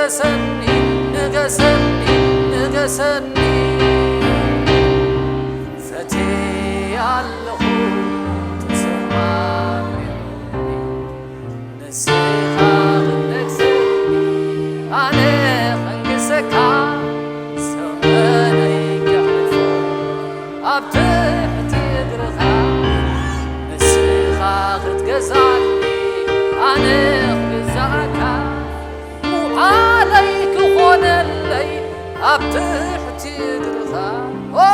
ንገሰኒ፣ ንገሰኒ፣ ንገሰኒ። ፈትየ ኣለኹ ተሰማሚዑኒ። ንስኻ ክትነግሰኒ ኣነ ከንግሰካ። ዘመነይ ከሕልፎ ኣብ ትሕቲ እግርኻ። ንስኻ ክትገዛኒ ኣነ ክግዛእካ። ምውዓለይ ክኾነለይ ኣብ ትሕቲ እግርኻ። ኦ!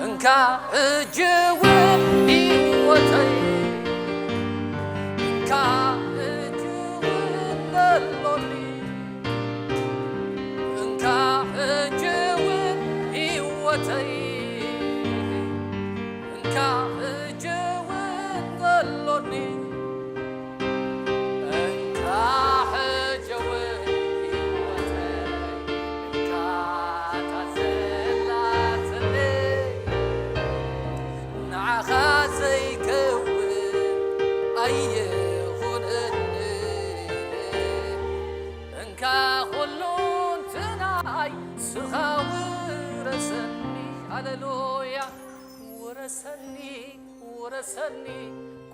እንካ ሕጂ እውን ህይወተይ፣ እንካ ሕጂ እውን ዘሎኒ፣ እንካ ሕጂ እውን ህይወተይ፣ እንካ ሕጂ እውን ዘሎኒ። እንካ ሕጂ እውን ህይወተይ፣ እንካ እታ ዘላትኒ፣ ንዓኻ ዘይከውን ኣይኹነኒ። እንካ ኩሉ እንትናይ ስኻ ውረሰኒ። ሃሌሉያ። ውረሰኒ፣ ውረሰኒ፣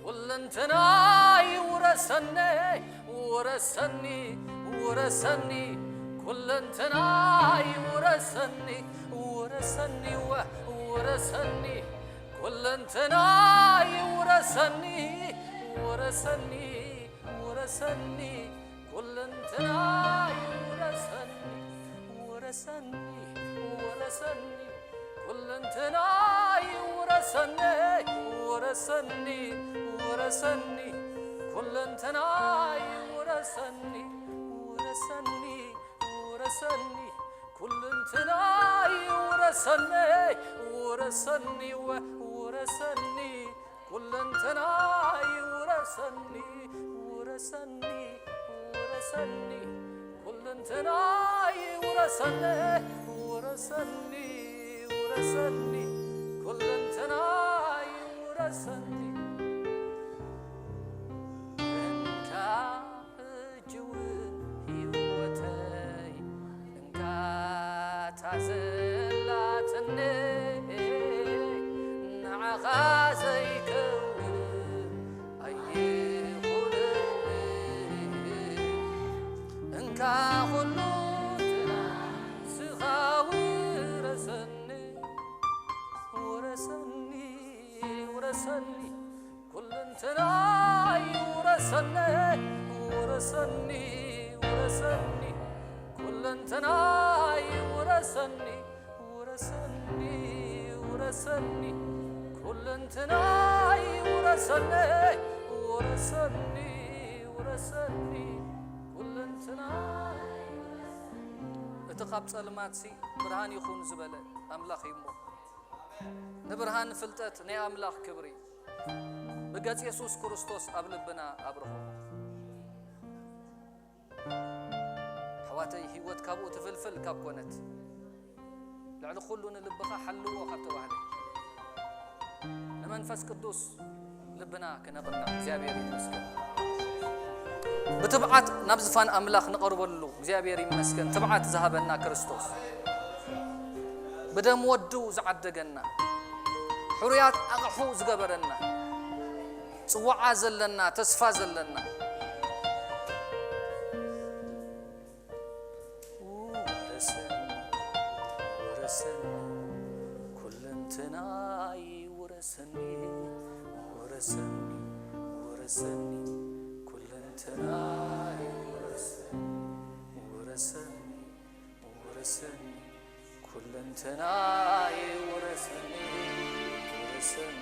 ኩለንተናይ ውረሰኒ፣ ውረሰኒ፣ ውረሰኒ፣ ኩለንተናይ ውረሰኒ፣ ውረሰኒ፣ ወ-፣ ውረሰኒ፣ ኩለንተናይ ውረሰኒ፣ ውረሰኒ፣ ውረሰኒ፣ ኩለንተናይ ውረሰኒ፣ ውረሰኒ፣ ውረሰኒ፣ ኩለንተናይ ውረሰኒ፣ ውረሰኒ፣ ውረሰኒ፣ ኩለንተናይ ውረሰኒ፣ ውረሰኒ፣ ውረሰኒ፣ ኩለንተናይ ውረሰኒ፣ ውረሰኒ፣ ወ-፣ ውረሰኒ፣ ኩለንተናይ ውረሰኒ፣ ውረሰኒ፣ ውረሰኒ፣ ኩለንተናይ ውረሰኒ፣ ውረሰኒ፣ ውረሰኒ፣ ኩለንተናይ ውረሰኒ። እንካ ሕጂ እውን ህይወተይ እንካ እታ ዘላትኒ፣ ንዓኻ ዘይከውን ኣይኹነኒ። እንካ ኩሉ ንስኻ ውረሰኒ፣ ውረሰኒ፣ ውረሰኒ። ኩለንተናይ ውረሰኒ፣ ውረሰኒ፣ ውረሰኒ። ኩለንተናይ ውረሰኒ፣ ውረሰኒ፣ ውረሰኒ። ኩለንተናይ ውረሰኒ፣ ውረሰኒ፣ ውረሰኒ። ኩለንተናይ እቲ ካብ ጸልማትሲ ብርሃን ይኹን ዝበለ ኣምላኽ እዩ እሞ። ንብርሃን ፍልጠት ናይ ኣምላኽ ክብሪ ብገጽ የሱስ ክርስቶስ ኣብ ልብና ኣብርሆ። ኣሕዋተይ፣ ህይወት ካብኡ ትፍልፍል ካብ ኮነት፣ ልዕሊ ኩሉ ንልብኻ ሓልዎ ካብ ተባህለ፣ ንመንፈስ ቅዱስ ልብና ክነቕንዕ እግዚኣብሔር ይመስገን። ብትብዓት ናብ ዝፋን ኣምላኽ ንቐርበሉ እግዚኣብሔር ይመስገን። ትብዓት ዝሃበና ክርስቶስ፣ ብደም ወዱ ዝዓደገና፣ ሕሩያት ኣቕሑ ዝገበረና፣ ጽዋዓ ዘለና፣ ተስፋ ዘለና። ውረሰኒ፣ ውረሰኒ፣ ኩለንተናይ ውረሰኒ፣ ውረሰኒ፣ ውረሰኒ፣ ኩለንተናይ ውረሰኒ፣ ውረሰኒ፣ ውረሰኒ፣ ኩለንተናይ ውረሰኒ፣ ውረሰኒ፣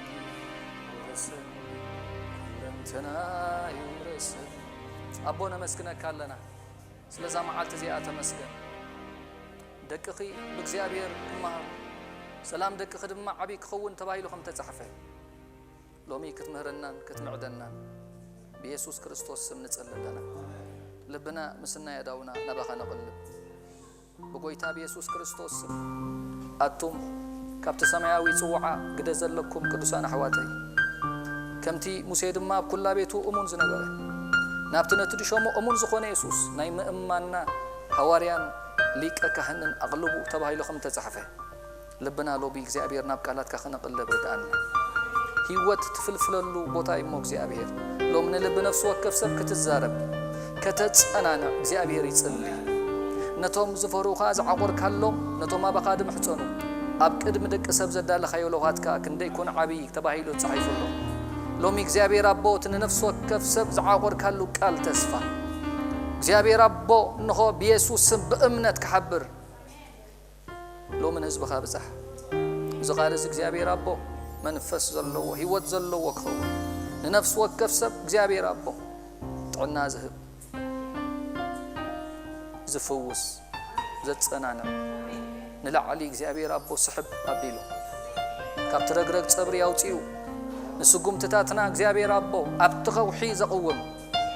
ውረሰኒ፣ ኩለንተናይ ውረሰኒ። ኣቦ ነመስግነካ ኣለና ስለዛ መዓልቲ እዚኣ ተመስገን። ደቅኺ ብእግዚኣብሔር ክመሃሩ ሰላም ደቅኺ ድማ ዓብዪ ክኸውን ተባሂሉ ከም ተጻሕፈ ሎሚ ክትምህረናን ክትምዕደናን ብየሱስ ክርስቶስ ስም ንጽሊ ኣለና። ልብና ምስ ናይ ኣእዳውና ናባኻ ነቕልብ። ብጎይታ ብየሱስ ክርስቶስ ስም ኣቱም ካብቲ ሰማያዊ ጽውዓ ግደ ዘለኩም ቅዱሳን ኣሕዋተይ፣ ከምቲ ሙሴ ድማ ኣብ ኩላ ቤቱ እሙን ዝነበረ፣ ናብቲ ነቲ ድሸሙ እሙን ዝኾነ የሱስ ናይ ምእማንና ሃዋርያን ሊቀ ካህንን ኣቕልቡ ተባሂሉ ከም ተጻሕፈ፣ ልብና ሎሚ እግዚኣብሔር ናብ ቃላትካ ክነቕልብ ርድኣና። ህይወት ትፍልፍለሉ ቦታ እዩ እሞ እግዚኣብሔር ሎም ንልቢ ነፍሲ ወከፍ ሰብ ክትዛረብ፣ ከተጸናንዕ እግዚኣብሔር ይጽሊ። ነቶም ዝፈሩኻ ዝዓቖርካሎም፣ ነቶም ኣባኻ ድምሕጸኑ፣ ኣብ ቅድሚ ደቂ ሰብ ዘዳለኻዮ ለውሃትካ ክንደይ ኮን ዓብዪ ተባሂሉ ተጻሒፉ ኣሎ። ሎሚ እግዚኣብሔር ኣቦ እቲ ንነፍሲ ወከፍ ሰብ ዝዓቖርካሉ ቃል ተስፋ እግዚኣብሔር ኣቦ እንሆ ብየሱስ ስም ብእምነት ክሓብር ሎሚ ንህዝብኻ ብጻሕ። እዚ ቃል እዚ እግዚኣብሔር ኣቦ መንፈስ ዘለዎ ህይወት ዘለዎ ክኸውን ንነፍሲ ወከፍ ሰብ እግዚኣብሔር ኣቦ ጥዕና ዝህብ ዝፍውስ ዘጸናንዕ ንላዕሊ እግዚኣብሔር ኣቦ ስሕብ ኣቢሉ ካብቲ ረግረግ ጸብሪ ኣውጺኡ ንስጉምትታትና እግዚኣብሔር ኣቦ ኣብቲ ኸውሒ ዘቕውም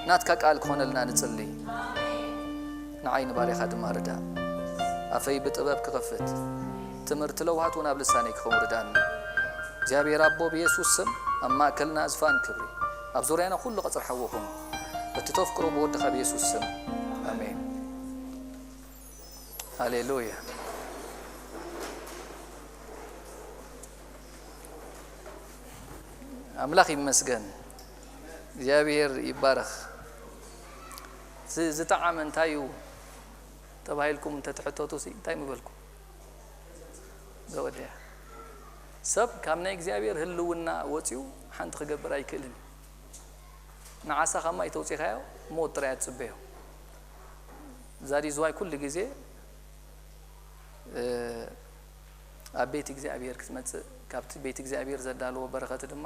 ናትካ ቃል ክኾነልና ንጽሊ። ንዓይ ንባርያኻ ድማ ርዳእ። ኣፈይ ብጥበብ ክኸፍት ትምህርቲ ለውሃት እውን ኣብ ልሳነይ ክኸውን ርዳእኒ። እግዚኣብሔር ኣቦ ብየሱስ ስም ኣብ ማእከልና ዝፋን ክብሪ ኣብ ዙርያና ኩሉ ቐጽሪ ሓዊ ኹን። በቲ ተፍቅሮ ብወድኻ ብየሱስ ስም ኣሜን። ሃሌሉያ። ኣምላኽ ይመስገን። እግዚኣብሔር ይባረኽ። ዝ- ዝጠዓመ እንታይ እዩ ተባሂልኩም እንተትሕተቱ ሲ እንታይ ምበልኩም? ዘወድያ ሰብ ካብ ናይ እግዚኣብሔር ህልውና ወፂኡ ሓንቲ ክገብር ኣይክእልን እዩ። ንዓሳ ካብ ማይ ተውፂኻዮ ሞት ጥራይ ኣትፅበዮ። ዛዲ ዝዋይ ኩሉ ግዜ እ፣ ኣብ ቤት እግዚኣብሔር ክትመጽእ ካብቲ ቤት እግዚኣብሔር ዘዳለዎ በረኸት ድማ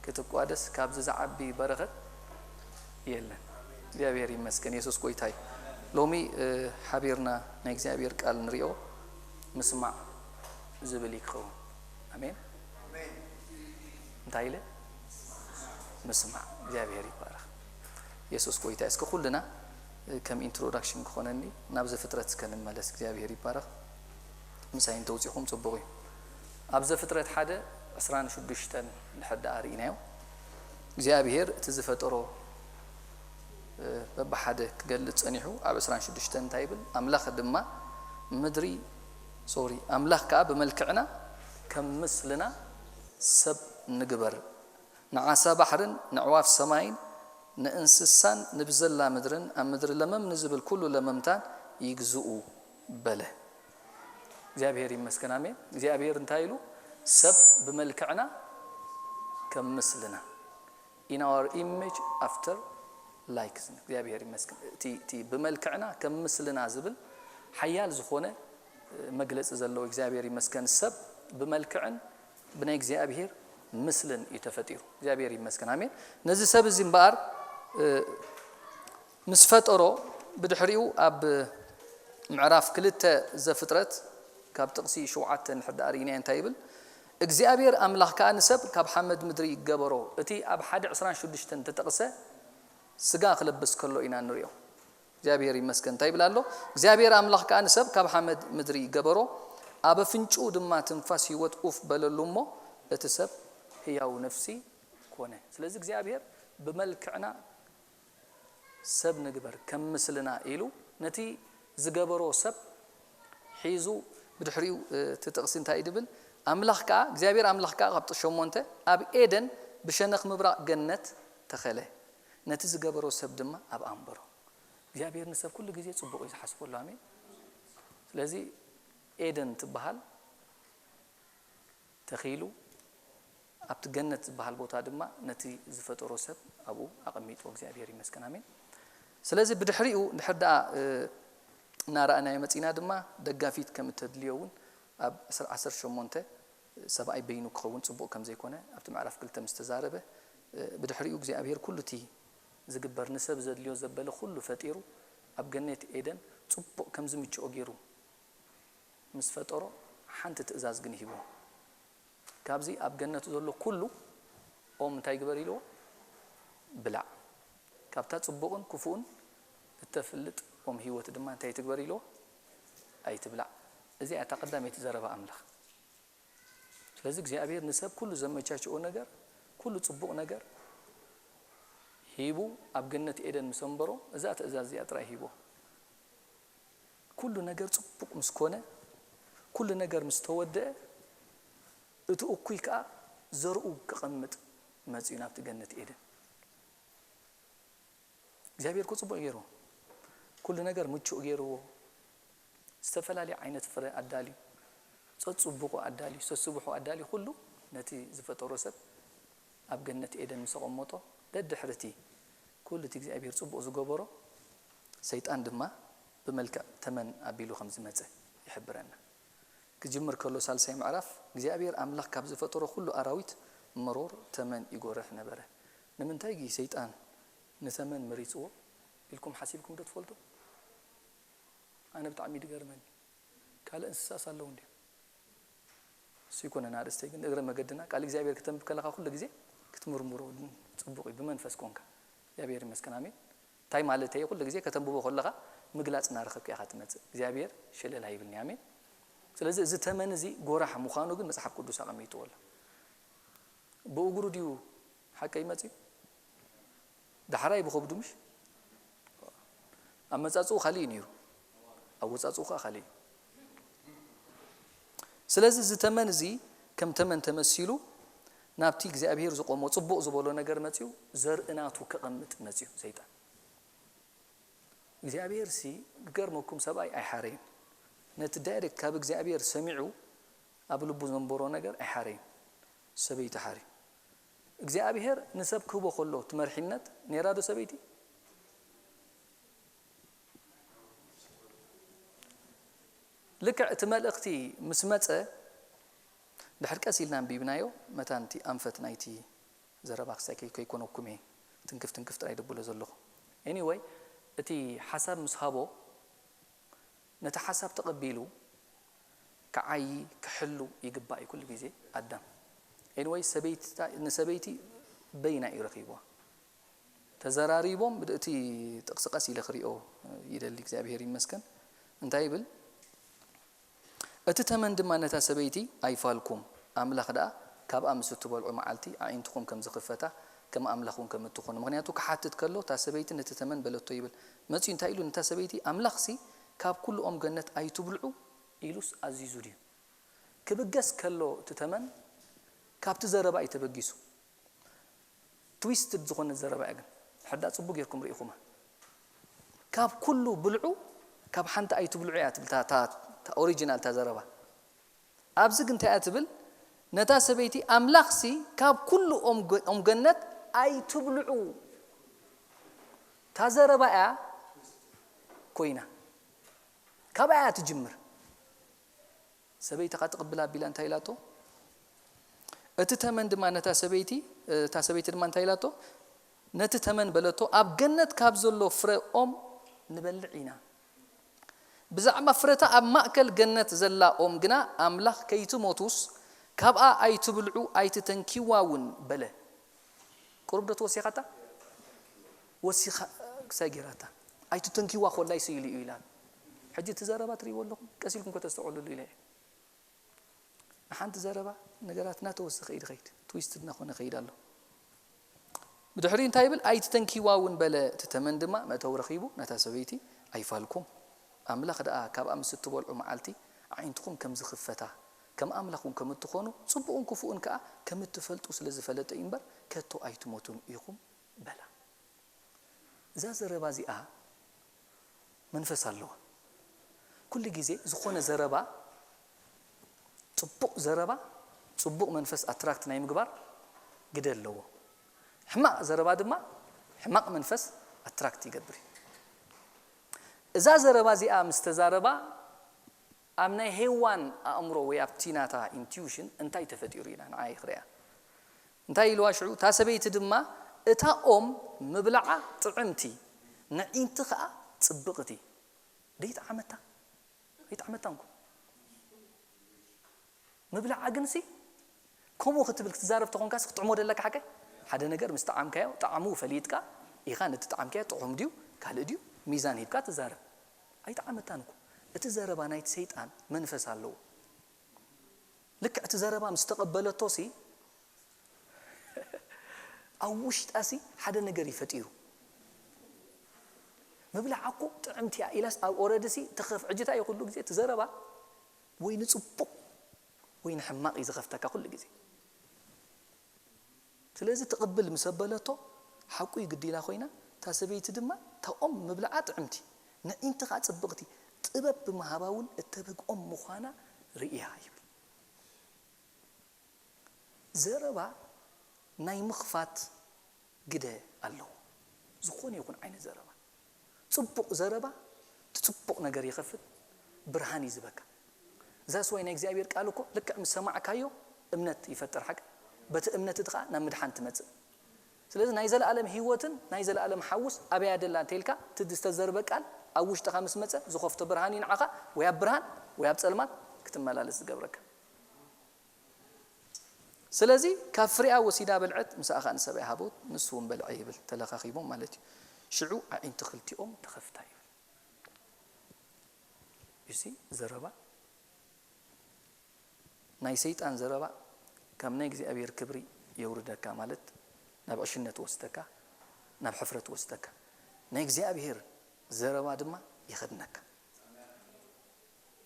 ክትቋደስ ካብዚ ዝዓቢ በረኸት የለን። እግዚኣብሔር ይመስገን። የሱስ ጎይታ እዩ። ሎሚ እ፣ ሓቢርና ናይ እግዚኣብሔር ቃል ንሪኦ ምስማዕ ዝብል እዩ ክኸውን። ኣሜን። እንታይ ኢለ? ምስማዕ። እግዚኣብሔር ይባረኽ። የሱስ ጎይታ እዩ። እስከ ኩልና እ፣ ከም ኢንትሮዳክሽን ክኾነኒ ናብ ዘፍጥረት እስከ ንመለስ። እግዚኣብሔር ይባረኽ። ምሳይ እንተውፂኹም ፅቡቕ እዩ። ኣብ ዘፍጥረት ሓደ ዕስራን ሽዱሽተን እንድሕር ደኣ ርኢናዮ እግዚኣብሔር እቲ ዝፈጠሮ እ፣ በብሓደ ክገልጽ ጸኒሑ ኣብ ዕስራን ሽዱሽተን እንታይ ይብል? ኣምላኽ ድማ ምድሪ ሶሪ ኣምላኽ ከኣ ብመልክዕና ከም ምስልና ሰብ ንግበር ንዓሳ ባሕርን ንዕዋፍ ሰማይን ንእንስሳን ንብዘላ ምድርን ኣብ ምድሪ ለመም ንዝብል ኩሉ ለመምታን ይግዝኡ በለ። እግዚኣብሔር ይመስገን ኣሜን። እግዚኣብሔር እንታይ ኢሉ? ሰብ ብመልክዕና ከም ምስልና in our image after likeness እግዚኣብሔር ይመስገን። እቲ እቲ ብመልክዕና ከም ምስልና ዝብል ሓያል ዝኾነ መግለጺ ዘለዎ እግዚኣብሔር ይመስገን። ሰብ ብመልክዕን ብናይ እግዚኣብሔር ምስልን እዩ ተፈጢሩ። እግዚኣብሔር ይመስገን ኣሜን። ነዚ ሰብ እዚ እምበኣር ምስ ፈጠሮ ብድሕሪኡ ኣብ ምዕራፍ ክልተ ዘፍጥረት ካብ ጥቕሲ ሸውዓተ እንድሕር ደኣ ርኢናዮ እንታይ ይብል እግዚኣብሔር ኣምላኽ ከኣ ንሰብ ካብ ሓመድ ምድሪ ይገበሮ። እቲ ኣብ ሓደ ዕስራን ሽዱሽተን ተጠቕሰ ስጋ ክለብስ ከሎ ኢና ንሪኦ። እግዚኣብሔር ይመስገን እንታይ ይብል ኣሎ እግዚኣብሔር ኣምላኽ ከኣ ንሰብ ካብ ሓመድ ምድሪ ይገበሮ ኣብ ኣፍንጭኡ ድማ ትንፋስ ህይወት ኡፍ በለሉ እሞ እቲ ሰብ ህያው ነፍሲ ኮነ። ስለዚ እግዚኣብሔር ብመልክዕና ሰብ ንግበር ከም ምስልና ኢሉ ነቲ ዝገበሮ ሰብ ሒዙ ብድሕሪኡ እቲ ጥቕሲ እንታይ ድብል ኣምላኽ ከዓ እግዚኣብሔር ኣምላኽ ከዓ ካብ ሸሞንተ ኣብ ኤደን ብሸነኽ ምብራቕ ገነት ተኸለ ነቲ ዝገበሮ ሰብ ድማ ኣብ ኣንበሮ እግዚኣብሔር ንሰብ ኩሉ ግዜ ፅቡቕ እዩ ዝሓስበሉ ኣሜን ስለዚ ኤደን ትበሃል ተኺሉ ኣብቲ ገነት ዝበሃል ቦታ ድማ ነቲ ዝፈጠሮ ሰብ ኣብኡ ኣቐሚጥዎ እግዚኣብሔር ይመስገን ኣሜን ስለዚ ብድሕሪኡ እንድሕር ደኣ እናረኣናዮ መፂና ድማ ደጋፊት ከም እተድልዮ እውን ኣብ ዓሰርተ ሸሞንተ ሰብኣይ በይኑ ክኸውን ፅቡቕ ከም ዘይኮነ ኣብቲ ምዕራፍ ክልተ ምስ ተዛረበ ብድሕሪኡ እግዚኣብሔር ኩሉ እቲ ዝግበር ንሰብ ዘድልዮ ዘበለ ኩሉ ፈጢሩ ኣብ ገነት ኤደን ፅቡቕ ከም ዝምችኦ ገይሩ ምስ ፈጠሮ ሓንቲ ትእዛዝ ግን ሂብዎ ካብዚ ኣብ ገነት ዘሎ ኩሉ ኦም እንታይ ግበር ኢልዎ ብላዕ ካብታ ፅቡቕን ክፉእን እተፍልጥ ኦም ህይወት ድማ እንታይ ትግበር ኢልዎ ኣይትብላዕ እዚኣ እታ ቀዳመይቲ ዘረባ ኣምላኽ ስለዚ እግዚኣብሔር ንሰብ ኩሉ ዘመቻችኦ ነገር ኩሉ ፅቡቕ ነገር ሂቡ ኣብ ገነት ኤደን ምስ ኣንበሮ፣ እዛ ትእዛዝ እዚኣ ጥራይ ሂቦ። ኩሉ ነገር ጽቡቕ ምስ ኮነ፣ ኩሉ ነገር ምስ ተወደአ፣ እቲ እኩይ ከኣ ዘርኡ ክቐምጥ መጺኡ ናብቲ ገነት ኤደን። እግዚኣብሔር እኮ ጽቡቕ ገይርዎ፣ ኩሉ ነገር ምቹእ ገይርዎ፣ ዝተፈላለየ ዓይነት ፍረ ኣዳልዩ፣ ጸጽቡቑ ኣዳልዩ፣ ሰስብሑ ኣዳልዩ፣ ኩሉ ነቲ ዝፈጠሮ ሰብ ኣብ ገነት ኤደን ምስ ኣቐመጦ፣ ደድሕሪ እቲ ኩሉ እቲ እግዚኣብሔር ጽቡቕ ዝገበሮ፣ ሰይጣን ድማ ብመልክዕ ተመን ኣቢሉ ከም ዝመጸ ይሕብረና። ክጅምር ከሎ ሳልሳይ ምዕራፍ፣ እግዚኣብሔር ኣምላኽ ካብ ዝፈጠሮ ኩሉ ኣራዊት መሮር ተመን ይጎርሕ ነበረ። ንምንታይ ግይ ሰይጣን ንተመን መሪጽዎ ኢልኩም ሓሲብኩም ዶ ትፈልጡ? ኣነ ብጣዕሚ ድገርመኒ። ካልእ እንስሳስ ኣለዉ እንድዩ? እሱ ይኮነን ኣርእስተይ፣ ግን እግረ መገድና ቃል እግዚኣብሔር ክተንብብ ከለኻ ኩሉ ግዜ ክትምርምሮ ጽቡቕ እዩ፣ ብመንፈስ ኮንካ። እግዚኣብሔር ይመስገን፣ ኣሜን። እንታይ ማለተይ? ኩሉ ግዜ ከተንብቦ ከለኻ ምግላጽ እናረኸብካ ኢኻ ትመጽእ። እግዚኣብሔር ሸለል ኣይብልኒ፣ ኣሜን። ስለዚ እዚ ተመን እዚ ጎራሕ ምዃኑ ግን መጽሓፍ ቅዱስ ኣቐሚጥዎ ኣሎ። ብእግሩ ድዩ ሓቀይ መጺኡ? ዳሕራይ ብኸብዱ ምሽ? ኣመጻጽኡ ካልእ እዩ ነይሩ፣ ኣወጻጽኡ ከኣ ካልእ እዩ። ስለዚ እዚ ተመን እዚ ከም ተመን ተመሲሉ ናብቲ እግዚኣብሔር ዝቆሞ ጽቡቕ ዝበሎ ነገር መጺኡ ዘርኢ ናቱ ከቐምጥ መጺኡ ሰይጣን። እግዚኣብሔር ሲ ክገርመኩም ሰብኣይ ኣይሓረይን። ነቲ ዳይሬክት ካብ እግዚኣብሔር ሰሚዑ ኣብ ልቡ ዘንበሮ ነገር ኣይሓረይን። ሰበይቲ ሓርዩ። እግዚኣብሔር ንሰብ ክህቦ ከሎ እቲ መርሒነት ነይራ ዶ ሰበይቲ? ልክዕ እቲ መልእኽቲ ምስ መጸ፣ ድሕር ቀስ ኢልና ኣንቢብናዮ፣ መታን እቲ ኣንፈት ናይቲ ዘረባ ክሳይ ከይ-፣ ከይኮነኩም እየ ትንክፍ ትንክፍ ጥራይ ደብሎ ዘለኹ። ኤኒወይ፣ እቲ ሓሳብ ምስ ሃቦ፣ ነቲ ሓሳብ ተቐቢሉ ክዓዪ፣ ክሕሉ ይግባእ እዩ ኩሉ ግዜ ኣዳም። ኤኒወይ፣ ሰበይቲ፣ ንሰበይቲ በይና እዩ ረኺብዋ። ተዘራሪቦም፣ እቲ ጥቕሲ ቀስ ኢለ ክሪኦ ይደሊ፣ እግዚኣብሔር ይመስገን። እንታይ ይብል? እቲ ተመን ድማ ነታ ሰበይቲ ኣይፋልኩም፣ ኣምላኽ ደኣ ካብኣ ምስ እትበልዑ መዓልቲ ኣዒንትኹም ከም ዝኽፈታ፣ ከም ኣምላኽ እውን ከም እትኾኑ። ምኽንያቱ ክሓትት ከሎ፣ እታ ሰበይቲ ነቲ ተመን በለቶ ይብል። መጺኡ እንታይ ኢሉ ነታ ሰበይቲ? ኣምላኽሲ ካብ ኩሉ ኦም ገነት ኣይትብልዑ ኢሉስ ኣዚዙ ድዩ? ክብገስ ከሎ እቲ ተመን ካብቲ ዘረባ እዩ ተበጊሱ። ትዊስትድ ዝኾነ ዘረባ እያ ግን። ሕዳ ጽቡቅ ጌርኩም ርኢኹማ። ካብ ኩሉ ብልዑ፣ ካብ ሓንቲ ኣይትብልዑ እያ ትብል፣ እታ፣ እታ፣ እታ ኦሪጂናል እታ ዘረባ። ኣብዚ ግን እንታይ እያ ትብል? ነታ ሰበይቲ ኣምላኽሲ ካብ ኩሉ ኦም ገ-፣ ኦም ገነት ኣይትብልዑ። እታ ዘረባ እያ ኮይና። ካብኣ እያ ትጅምር። ሰበይትኻ ትቕብል ኣቢላ እንታይ ኢላቶ? እቲ ተመን ድማ ነታ ሰበይቲ፣ እታ ሰበይቲ ድማ እንታይ ኢላቶ? ነቲ ተመን በለቶ፣ ኣብ ገነት ካብ ዘሎ ፍረ ኦም ንበልዕ ኢና። ብዛዕባ ፍረታ ኣብ ማእከል ገነት ዘላ ኦም ግና ኣምላኽ ከይትሞቱስ ካብኣ ኣይትብልዑ ኣይትተንኪዋ እውን በለ። ቁሩብ ዶ ተወሲኻታ? ወሲኻ ክሳይ ጌራታ። ኣይትተንኪዋ ኮላይ ስኢሉ እዩ ኢላ። ሕጂ እቲ ዘረባ ትርእይዎ ኣለኹም? ቀስ ኢልኩም ከተስተውዕሉሉ ኢለ እየ። ንሓንቲ ዘረባ ነገራት እናተወሰኸ እዩ ዝኸይድ፣ ትዊስት እናኾነ ይኸይድ ኣሎ። ብድሕሪኡ እንታይ ይብል? ኣይትተንኪዋ እውን በለ። እቲ ተመን ድማ መእተዊ ረኺቡ ነታ ሰበይቲ ኣይፋልኩም። ኣምላኽ ደኣ ካብኣ ምስ እትበልዑ መዓልቲ ኣዒንትኹም ከም ዝኽፈታ፣ ከም ኣምላኽ እውን ከም እትኾኑ፣ ጽቡቕን ክፉእን ከኣ ከም እትፈልጡ ስለ ዝፈለጠ እዩ እምበር፣ ከቶ ኣይትሞቱን ኢኹም በላ። እዛ ዘረባ እዚኣ መንፈስ ኣለዋ። ኩሉ ግዜ ዝኾነ ዘረባ፣ ጽቡቕ ዘረባ፣ ጽቡቕ መንፈስ ኣትራክት ናይ ምግባር ግደ ኣለዎ። ሕማቕ ዘረባ ድማ ሕማቕ መንፈስ ኣትራክት ይገብር እዩ። እዛ ዘረባ እዚኣ ምስ ተዛረባ፣ ኣብ ናይ ሄዋን ኣእምሮ ወይ ኣብቲ ናታ ኢንቲዩሽን እንታይ ተፈጢሩ ኢና ንዓይ ክሪኣ። እንታይ ኢልዋ ሽዑ? እታ ሰበይቲ ድማ፣ "እታ ኦም ምብላዓ ጥዕምቲ፣ ንዒንቲ ኸኣ ጽብቕቲ." ደይጠዓመታ? ኣይጠዓመታን እኮ። ምብላዓ ግንሲ፣ ከምኡ ክትብል ክትዛረብ ተኾንካስ ክትጥዕሞ ደለካ ሓቀይ? ሓደ ነገር ምስ ጠዓምካዮ፣ ጣዕሙ ፈሊጥካ ኢኻ ነቲ ጠዓምካዮ ጥዑም ድዩ ካልእ ድዩ ሚዛን ሂብካ ትዛረብ። ኣይጠዓመታን እኮ። እቲ ዘረባ ናይቲ ሰይጣን መንፈስ ኣለዎ። ልክዕ እቲ ዘረባ ምስ ተቐበለቶሲ፣ ኣብ ውሽጣሲ ሓደ ነገር እዩ ፈጢሩ። ምብላዓ እኮ ጥዕምቲ እያ ኢላስ ኣብ ኦረድሲ ትኸፍ ዕጅታ እዩ ኩሉ ግዜ ትዘረባ ወይ ንጽቡቕ ወይ ንሕማቕ እዩ ዝኸፍተካ ኩሉ ግዜ። ስለዚ ትቕብል ምስ ኣበለቶ ሓቁ እዩ ግዲላ ኮይና፣ እታ ሰበይቲ ድማ እታ ኦም ምብላዓ ጥዕምቲ፣ ንዒንቲ ከዓ ጽብቕቲ፣ ጥበብ ብምሃባ እውን እተብህግ ኦም ምዃና ርእያ ይብል። ዘረባ ናይ ምኽፋት ግደ ኣለዎ። ዝኾነ ይኹን ዓይነት ዘረባ፣ ጽቡቕ ዘረባ እቲ ጽቡቕ ነገር ይኸፍት፣ ብርሃን እዩ ዝበካ። እዛ ስዋይ ናይ እግዚኣብሔር ቃል እኮ ልክዕ ምስ ሰማዕካዮ እምነት ይፈጥር ሓቂ፣ በቲ እምነት እቲ ከዓ ናብ ምድሓን ትመጽእ። ስለዚ ናይ ዘለኣለም ህይወትን ናይ ዘለኣለም ሓውስ ኣበያ ደላ እንተኢልካ፣ እቲ ዝተዘርበ ቃል ኣብ ውሽጥኻ ምስ መጸ ዝኸፍቶ ብርሃን እዩ ንዓኻ ወይ ኣብ ብርሃን ወይ ኣብ ጸልማት ክትመላለስ ዝገብረካ። ስለዚ ካብ ፍሬኣ ወሲዳ በልዐት፣ ምስኣ ኸኣ ንሰብኣያ ሃቦት፣ ንሱ እውን በልዐ ይብል። ተለኻኺቦም ማለት እዩ። ሽዑ ኣዒንቲ ክልቲኦም ተኸፍታ ይብል። እሲ ዘረባ ናይ ሰይጣን ዘረባ ካብ ናይ እግዚኣብሔር ክብሪ የውርደካ፣ ማለት ናብ ዕሽነት ወስደካ፣ ናብ ሕፍረት ወስደካ። ናይ እግዚኣብሔር ዘረባ ድማ ይኸድነካ።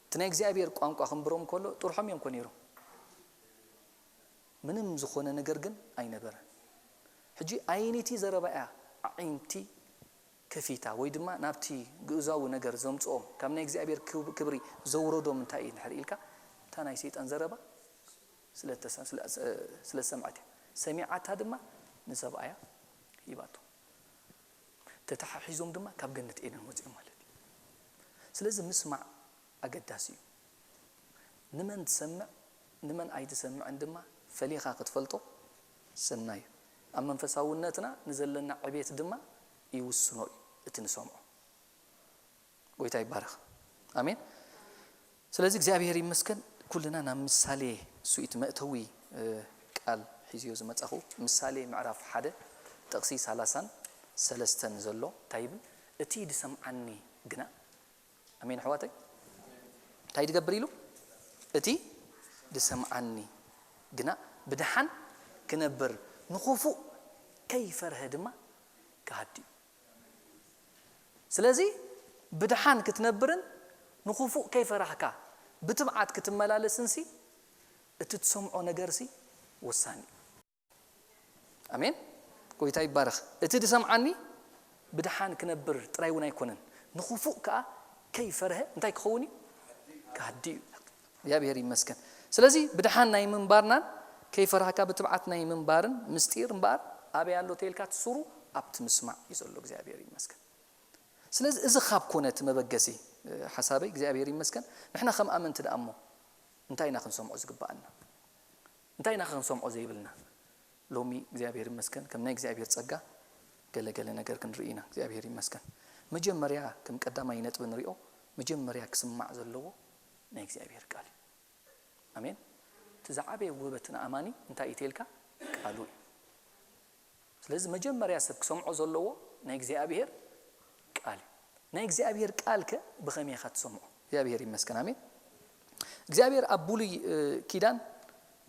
እቲ ናይ እግዚኣብሔር ቋንቋ ክንብሮም ከሎ ጥርሖም እዮም ኮ ነይሮም። ምንም ዝኾነ ነገር ግን ኣይነበረን። ሕጂ ኣይኒቲ ዘረባ እያ ኣዒንቲ ከፊታ፣ ወይ ድማ ናብቲ ግእዛዊ ነገር ዘምጽኦም፣ ካብ ናይ እግዚኣብሔር ክብ-፣ ክብሪ ዘውረዶም እንታይ እዩ እንድሕር ኢልካ፣ እታ ናይ ሰይጣን ዘረባ ስለ እተሰ-፣ ስለ፣ ስለ ዝሰምዐት እያ። ሰሚዓታ ድማ ንሰብኣያ ሂባቶ። ተተሓሒዞም ድማ ካብ ገነት ኤደን ወጺኦም ማለት እዩ። ስለዚ ምስማዕ ኣገዳሲ እዩ። ንመን ትሰምዕ፣ ንመን ኣይትሰምዕን ድማ ፈሊኻ ክትፈልጦ ሰናይ እዩ። ኣብ መንፈሳውነትና ንዘለና ዕቤት ድማ ይውስኖ እዩ እቲ ንሰምዖ። ጎይታ ይባረኽ። ኣሜን። ስለዚ እግዚኣብሔር ይመስገን፣ ኩልና ናብ ምሳሌ ስዊት መእተዊ፣ እ፣ ቃል ሒዝዮ ዝመጻኹ። ምሳሌ ምዕራፍ ሓደ ጥቕሲ ሰላሳን ሰለስተን ዘሎ እንታይ ይብል? "እቲ ድሰምዓኒ ግና"፣ ኣሜን ኣሕዋተይ፣ እንታይ ድገብር ኢሉ? "እቲ ድሰምዓኒ ግና ብድሓን ክነብር፣ ንኽፉእ ከይፈርሀ ድማ ክሃድዩ"። ስለዚ ብድሓን ክትነብርን ንኽፉእ ከይፈራህካ ብትብዓት ክትመላለስንሲ እቲ ትሰምዖ ነገርሲ ወሳኒ እዩ። ኣሜን። ጎይታ ይባረኽ። እቲ ድሰምዓኒ ብድሓን ክነብር ጥራይ እውን ኣይኮነን፣ ንኽፉእ ከኣ ከይፈርሀ እንታይ ክኸውን እዩ? ክሃዲ እዩ። እግዚኣብሔር ይመስገን። ስለዚ ብድሓን ናይ ምንባርናን ከይፈራህካ ብትብዓት ናይ ምንባርን ምስጢር እምበኣር ኣበይ ኣሎ ተይልካ ትሱሩ ኣብቲ ምስማዕ እዩ ዘሎ። እግዚኣብሔር ይመስገን። ስለዚ እዚ ካብ ኮነ እቲ መበገሲ፣ እ፣ ሓሳበይ እግዚኣብሔር ይመስገን፣ ንሕና ከም ኣመንቲ ደኣ እሞ እንታይ ኢና ክንሰምዖ ዝግብኣና? እንታይ ኢና ክንሰምዖ ዘይብልና? ሎሚ እግዚኣብሔር ይመስገን ከም ናይ እግዚኣብሔር ጸጋ ገለ ገለ ነገር ክንርኢ ኢና። እግዚኣብሔር ይመስገን። መጀመርያ ከም ቀዳማይ ነጥቢ ንሪኦ፣ መጀመርያ ክስማዕ ዘለዎ ናይ እግዚኣብሔር ቃል እዩ። ኣሜን። እቲ ዝዓበየ ውህበት ንኣማኒ እንታይ እዩ ተልካ? ቃሉ እዩ። ስለዚ መጀመርያ ሰብ ክሰምዖ ዘለዎ ናይ እግዚኣብሔር ቃል እዩ። ናይ እግዚኣብሔር ቃል ከ ብኸመይ ኢኻ ትሰምዖ? እግዚኣብሔር ይመስገን። ኣሜን። እግዚኣብሔር ኣብ ብሉይ፣ እ፣ ኪዳን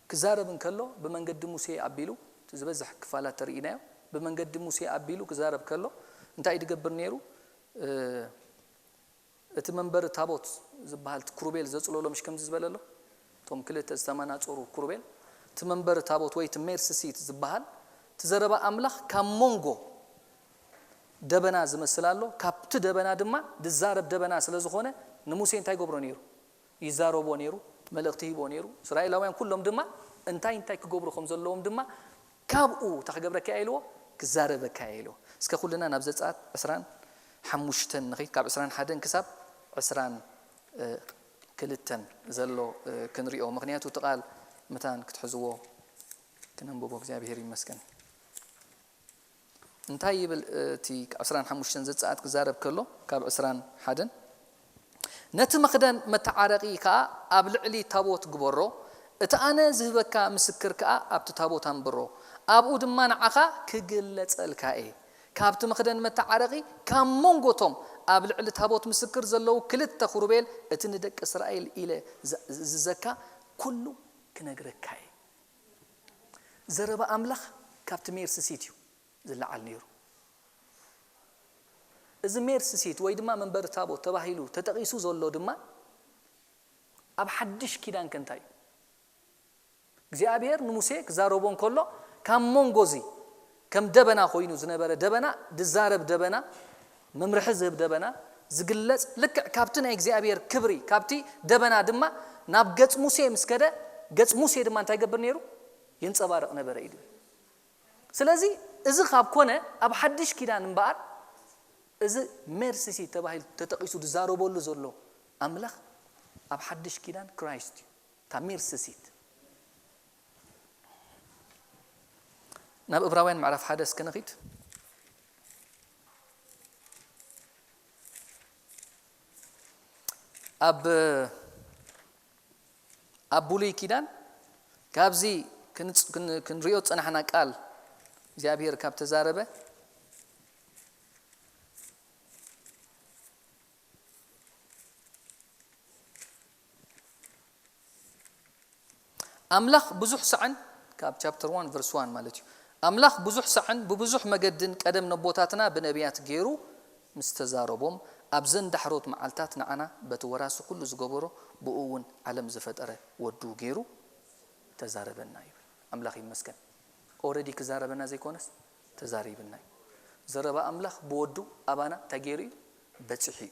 ክዛረብ እንከሎ ብመንገዲ ሙሴ ኣቢሉ፣ እቲ ዝበዝሕ ክፋላት ተርኢናዮ፣ ብመንገዲ ሙሴ ኣቢሉ ክዛረብ ከሎ እንታይ እዩ ዝገብር ነይሩ? እ፣ እቲ መንበሪ ታቦት ዝበሃል እቲ ክሩቤል ዘጽለሎ ምሽ ከምዚ ዝበለ ኣሎ? እቶም ክልተ ዝተመናጸሩ ክሩቤል፣ እቲ መንበሪ ታቦት ወይ እቲ ሜርሲ ሲት ዝበሃል፣ እቲ ዘረባ ኣምላኽ ካብ መንጎ ደበና ዝመስል ኣሎ፣ ካብቲ ደበና ድማ ዝዛረብ ደበና ስለ ዝኾነ ንሙሴ እንታይ ይገብሮ ነይሩ? ይዛረቦ ነይሩ፣ መልእኽቲ ሂቦ ነይሩ። እስራኤላውያን ኩሎም ድማ እንታይ እንታይ ክገብሩ ከም ዘለዎም ድማ ካብኡ እንታይ ክገብረካ እየ ኢልዎ? ክዛረበካ እየ ኢልዎ። እስከ ኩልና ናብ ዘጸኣት ዕስራን ሓሙሽተን ንኸይድ፣ ካብ ዕስራን ሓደን ክሳብ ዕስራን ክልተን ዘሎ፣ እ፣ ክንሪኦ። ምኽንያቱ እቲ ቃል ምታን ክትሕዝዎ ክነንብቦ። እግዚኣብሔር ይመስገን። እንታይ ይብል? እቲ ዕስራን ሓሙሽተን ዘጸኣት ክዛረብ ከሎ ካብ ዕስራን ሓደን፣ "ነቲ መኽደን መተዓረቂ ከኣ ኣብ ልዕሊ ታቦት ግበሮ፣ እቲ ኣነ ዝህበካ ምስክር ከኣ ኣብቲ ታቦት ኣንብሮ፣ ኣብኡ ድማ ንዓኻ ክግለጸልካ እየ። ካብቲ መኽደን መተዓረቂ ካብ መንጎቶም ኣብ ልዕሊ ታቦት ምስክር ዘለዉ ክልተ ክሩቤል እቲ ንደቂ እስራኤል ኢለ ዝ-፣ ዝእዝዘካ ኩሉ ክነግረካ እየ።" ዘረባ ኣምላኽ ካብቲ ሜርሲ ሲት እዩ ዝለዓል ነይሩ። እዚ ሜርሲ ሲት ወይ ድማ መንበሪ ታቦት ተባሂሉ ተጠቒሱ ዘሎ ድማ ኣብ ሓድሽ ኪዳን ከ እንታይ እዩ? እግዚኣብሔር ንሙሴ ክዛረቦ እንከሎ ካብ መንጎ እዚ ከም ደበና ኮይኑ ዝነበረ ደበና፣ ዝዛረብ ደበና፣ መምርሒ ዝህብ ደበና ዝግለጽ፣ ልክዕ ካብቲ ናይ እግዚኣብሔር ክብሪ፣ ካብቲ ደበና ድማ ናብ ገጽ ሙሴ ምስ ከደ፣ ገጽ ሙሴ ድማ እንታይ ይገብር ነይሩ? የንጸባርቕ ነበረ ኢሉ። ስለዚ እዚ ካብ ኮነ ኣብ ሓድሽ ኪዳን እምበኣር፣ እዚ ሜርሲ ሲት ተባሂሉ ተጠቒሱ ዝዛረበሉ ዘሎ ኣምላኽ ኣብ ሓድሽ ኪዳን ክራይስት እዩ። እታ ሜርሲ ሲት። ናብ እብራውያን ምዕራፍ ሓደ እስከ ንኺድ። ኣብ ኣብ ብሉይ ኪዳን ካብዚ ክንጽ- ክን- ክንሪኦ ዝጸናሕና ቃል እግዚኣብሔር ካብ ተዛረበ፣ ኣምላኽ ብዙሕ ሳዕን፣ ካብ ቻፕተር ዋን ቨርስ ዋን ማለት እዩ። ኣምላኽ ብዙሕ ሳዕን ብብዙሕ መገድን ቀደም ነቦታትና ብነቢያት ገይሩ ምስ ተዛረቦም፣ ኣብዘን ዳሕሮት መዓልታት ንዓና በቲ ወራሲ ኩሉ ዝገበሮ፣ ብኡ እውን ዓለም ዝፈጠረ ወዱ ገይሩ ተዛረበና ይብል። ኣምላኽ ይመስገን። ኦረዲ ክዛረበና ዘይኮነስ ተዛሪብና እዩ። ዘረባ ኣምላኽ ብወዱ ኣባና እንታይ ገይሩ እዩ? በጺሑ እዩ።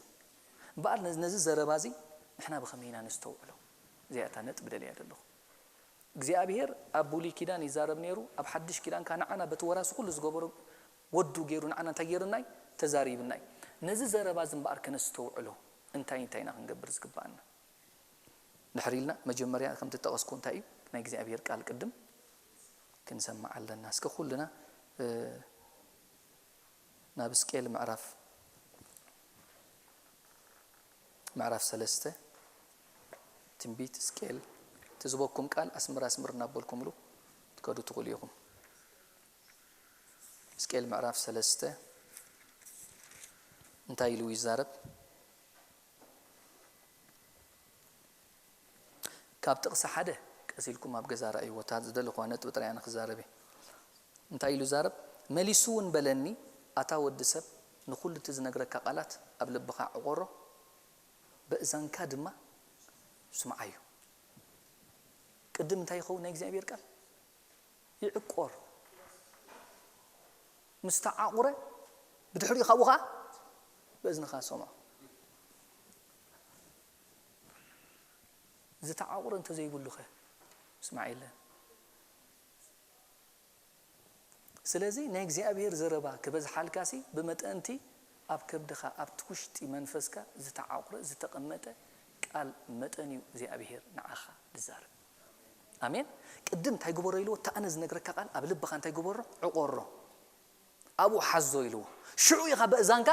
እምበኣር ነዚ፣ ነዚ ዘረባ እዚ ንሕና ብኸመይ ኢና ነስተውዕሎ? እዚኣ እታ ነጥቢ ደልያ ዘለኹ። እግዚኣብሔር ኣብ ብሉይ ኪዳን ይዛረብ ነይሩ፣ ኣብ ሓድሽ ኪዳን ከኣ ንዓና በቲ ወራሲ ኩሉ ዝገበሮ ወዱ ገይሩ ንዓና እንታይ ገይሩና እዩ? ተዛሪብና እዩ። ነዚ ዘረባ እዚ እምበኣር ከነስተውዕሎ እንታይ እንታይ ኢና ክንገብር ዝግብኣና? ድሕር ኢልና መጀመርያ ከም ዝጠቐስኩ እንታይ እዩ? ናይ እግዚኣብሔር ቃል ቅድም ክንሰምዕ ኣለና። እስከ ኩልና፣ እ፣ ናብ ሕዝቅኤል ምዕራፍ፣ ምዕራፍ ሰለስተ፣ ትንቢት ሕዝቅኤል፣ እቲ ዝበኩም ቃል ኣስምር ኣስምር እናበልኩምሉ ትከዱ ትኽእሉ ኢኹም። ሕዝቅኤል ምዕራፍ ሰለስተ እንታይ ኢሉ ይዛረብ? ካብ ጥቕሲ ሓደ ቀስ ኢልኩም ኣብ ገዛ ረኣይዎ፣ እታ ዝደለኹዋ ነጥቢ ጥራይ ኣነ ክዛረብ እየ። እንታይ ኢሉ ዛረብ? መሊሱ እውን በለኒ፣ ኣታ ወዲ ሰብ፣ ንኹሉ እቲ ዝነግረካ ቃላት ኣብ ልብኻ ዕቆሮ፣ በእዛንካ ድማ ስምዓዮ። ቅድም እንታይ ይኸውን ናይ እግዚኣብሔር ቃል? ይዕቆር። ምስ ተዓቑረ፣ ብድሕሪኡ ካብኡ ኸዓ በእዝንኻ ሰምዖ። ዝተዓቑረ እንተዘይብሉኸ ምስማዕ የለን። ስለዚ ናይ እግዚኣብሔር ዘረባ ክበዝሓልካሲ ብመጠንቲ ኣብ ከብድኻ፣ ኣብቲ ውሽጢ መንፈስካ ዝተዓቑረ፣ ዝተቐመጠ ቃል መጠን እዩ እግዚኣብሔር ንዓኻ ዝዛረብ። ኣሜን። ቅድም እንታይ ግበሮ ኢልዎ? እታ ኣነ ዝነግረካ ቃል ኣብ ልብኻ እንታይ ግበሮ? ዕቆሮ። ኣብኡ ሓዞ ኢልዎ። ሽዑ ኢኻ በእዛንካ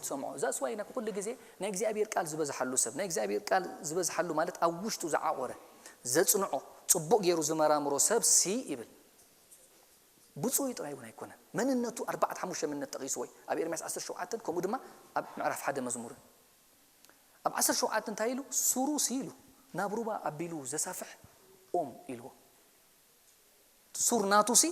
ትሰምዖ። እዛ ስዋይ ኢና ኩሉ ግዜ ናይ እግዚኣብሔር ቃል ዝበዝሓሉ ሰብ፣ ናይ እግዚኣብሔር ቃል ዝበዝሓሉ ማለት ኣብ ውሽጡ ዝዓቆረ፣ ዘጽንዖ፣ ጽቡቕ ገይሩ ዝመራምሮ ሰብ ሲ ይብል። ብጹይ ጥራይ እውን ኣይኮነን። መንነቱ ኣርባዕተ ሓሙሽተ መንነት ጠቒሱ ወይ ኣብ ኤርምያስ ዓሰርተ ሸውዓተ ከምኡ ድማ ኣብ ምዕራፍ ሓደ መዝሙርን። ኣብ ዓሰርተ ሸውዓተ እንታይ ኢሉ? ሱሩ ሲ ኢሉ ናብ ሩባ ኣቢሉ ዘሳፍሕ ኦም ኢልዎ። ሱር ናቱ ሲ፣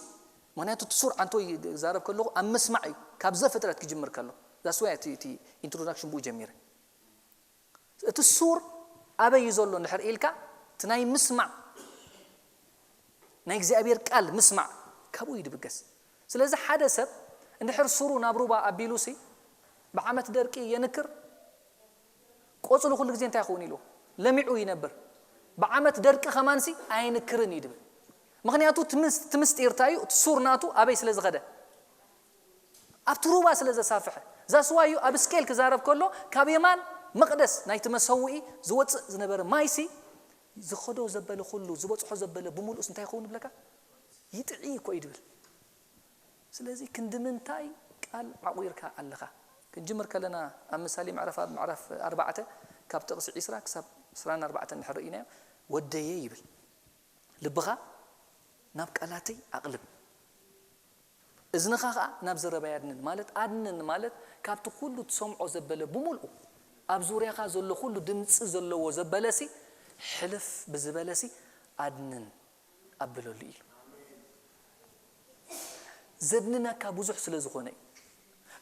ምኽንያቱ እቲ ሱር ዓንቶ ይዛረብ ከለኹ ኣብ ምስማዕ እዩ፣ ካብ ዘፍጥረት ክጅምር ከሎ። ዛስ ዋይ እቲ፣ እቲ ኢንትሮዳክሽን ብኡ ጀሚረ። እቲ ሱር ኣበይ እዩ ዘሎ እንድሕር ኢልካ፣ እቲ ናይ ምስማዕ፣ ናይ እግዚኣብሔር ቃል ምስማዕ ካብኡ እዩ ድብገስ። ስለዚ ሓደ ሰብ እንድሕር ሱሩ ናብ ሩባ ኣቢሉ ሲ፣ ብዓመት ደርቂ የንክር፣ ቆጽሉ ኩሉ ግዜ እንታይ ይኸውን ኢልዎ? ለሚዑ ይነብር። ብዓመት ደርቂ ከማንሲ ኣይንክርን እዩ ድብል። ምኽንያቱ እቲ ምስ-፣ እቲ ምስጢር እንታይ እዩ? እቲ ሱር ናቱ ኣበይ ስለ ዝኸደ? ኣብቲ ሩባ ስለ ዘሳፍሐ። ዛስዋ እዩ ኣብ እስኬል ክዛረብ ከሎ ካብ የማን መቕደስ ናይቲ መሰውኢ ዝወጽእ ዝነበረ ማይሲ ዝኸዶ ዘበለ ኩሉ፣ ዝበጽሖ ዘበለ ብምሉእስ እንታይ ይኸውን ይብለካ? ይጥዒ እኮ እዩ ድብል። ስለዚ ክንዲ ምንታይ ቃል ዓቑርካ ኣለኻ? ክንጅምር ከለና ኣብ ምሳሌ ምዕራፍ፣ ኣብ ምዕራፍ ኣርባዕተ ካብ ጥቕሲ ዒስራ ክሳብ ዕስራን ኣርባዕተን እንድሕር ርኢናዮ፣ "ወደየ" ይብል፣ "ልብኻ ናብ ቃላተይ ኣቕልብ፣ እዝንኻ ኸኣ ናብ ዘረባይ ኣድንን" ማለት ኣድንን ማለት ካብቲ ኩሉ ትሰምዖ ዘበለ ብምልኡ ኣብ ዙርያኻ ዘሎ ኩሉ ድምጺ ዘለዎ ዘበለሲ ሕልፍ ብዝበለሲ ኣድንን ኣብለሉ ኢሉ። ዘድንነካ ብዙሕ ስለ ዝኾነ እዩ።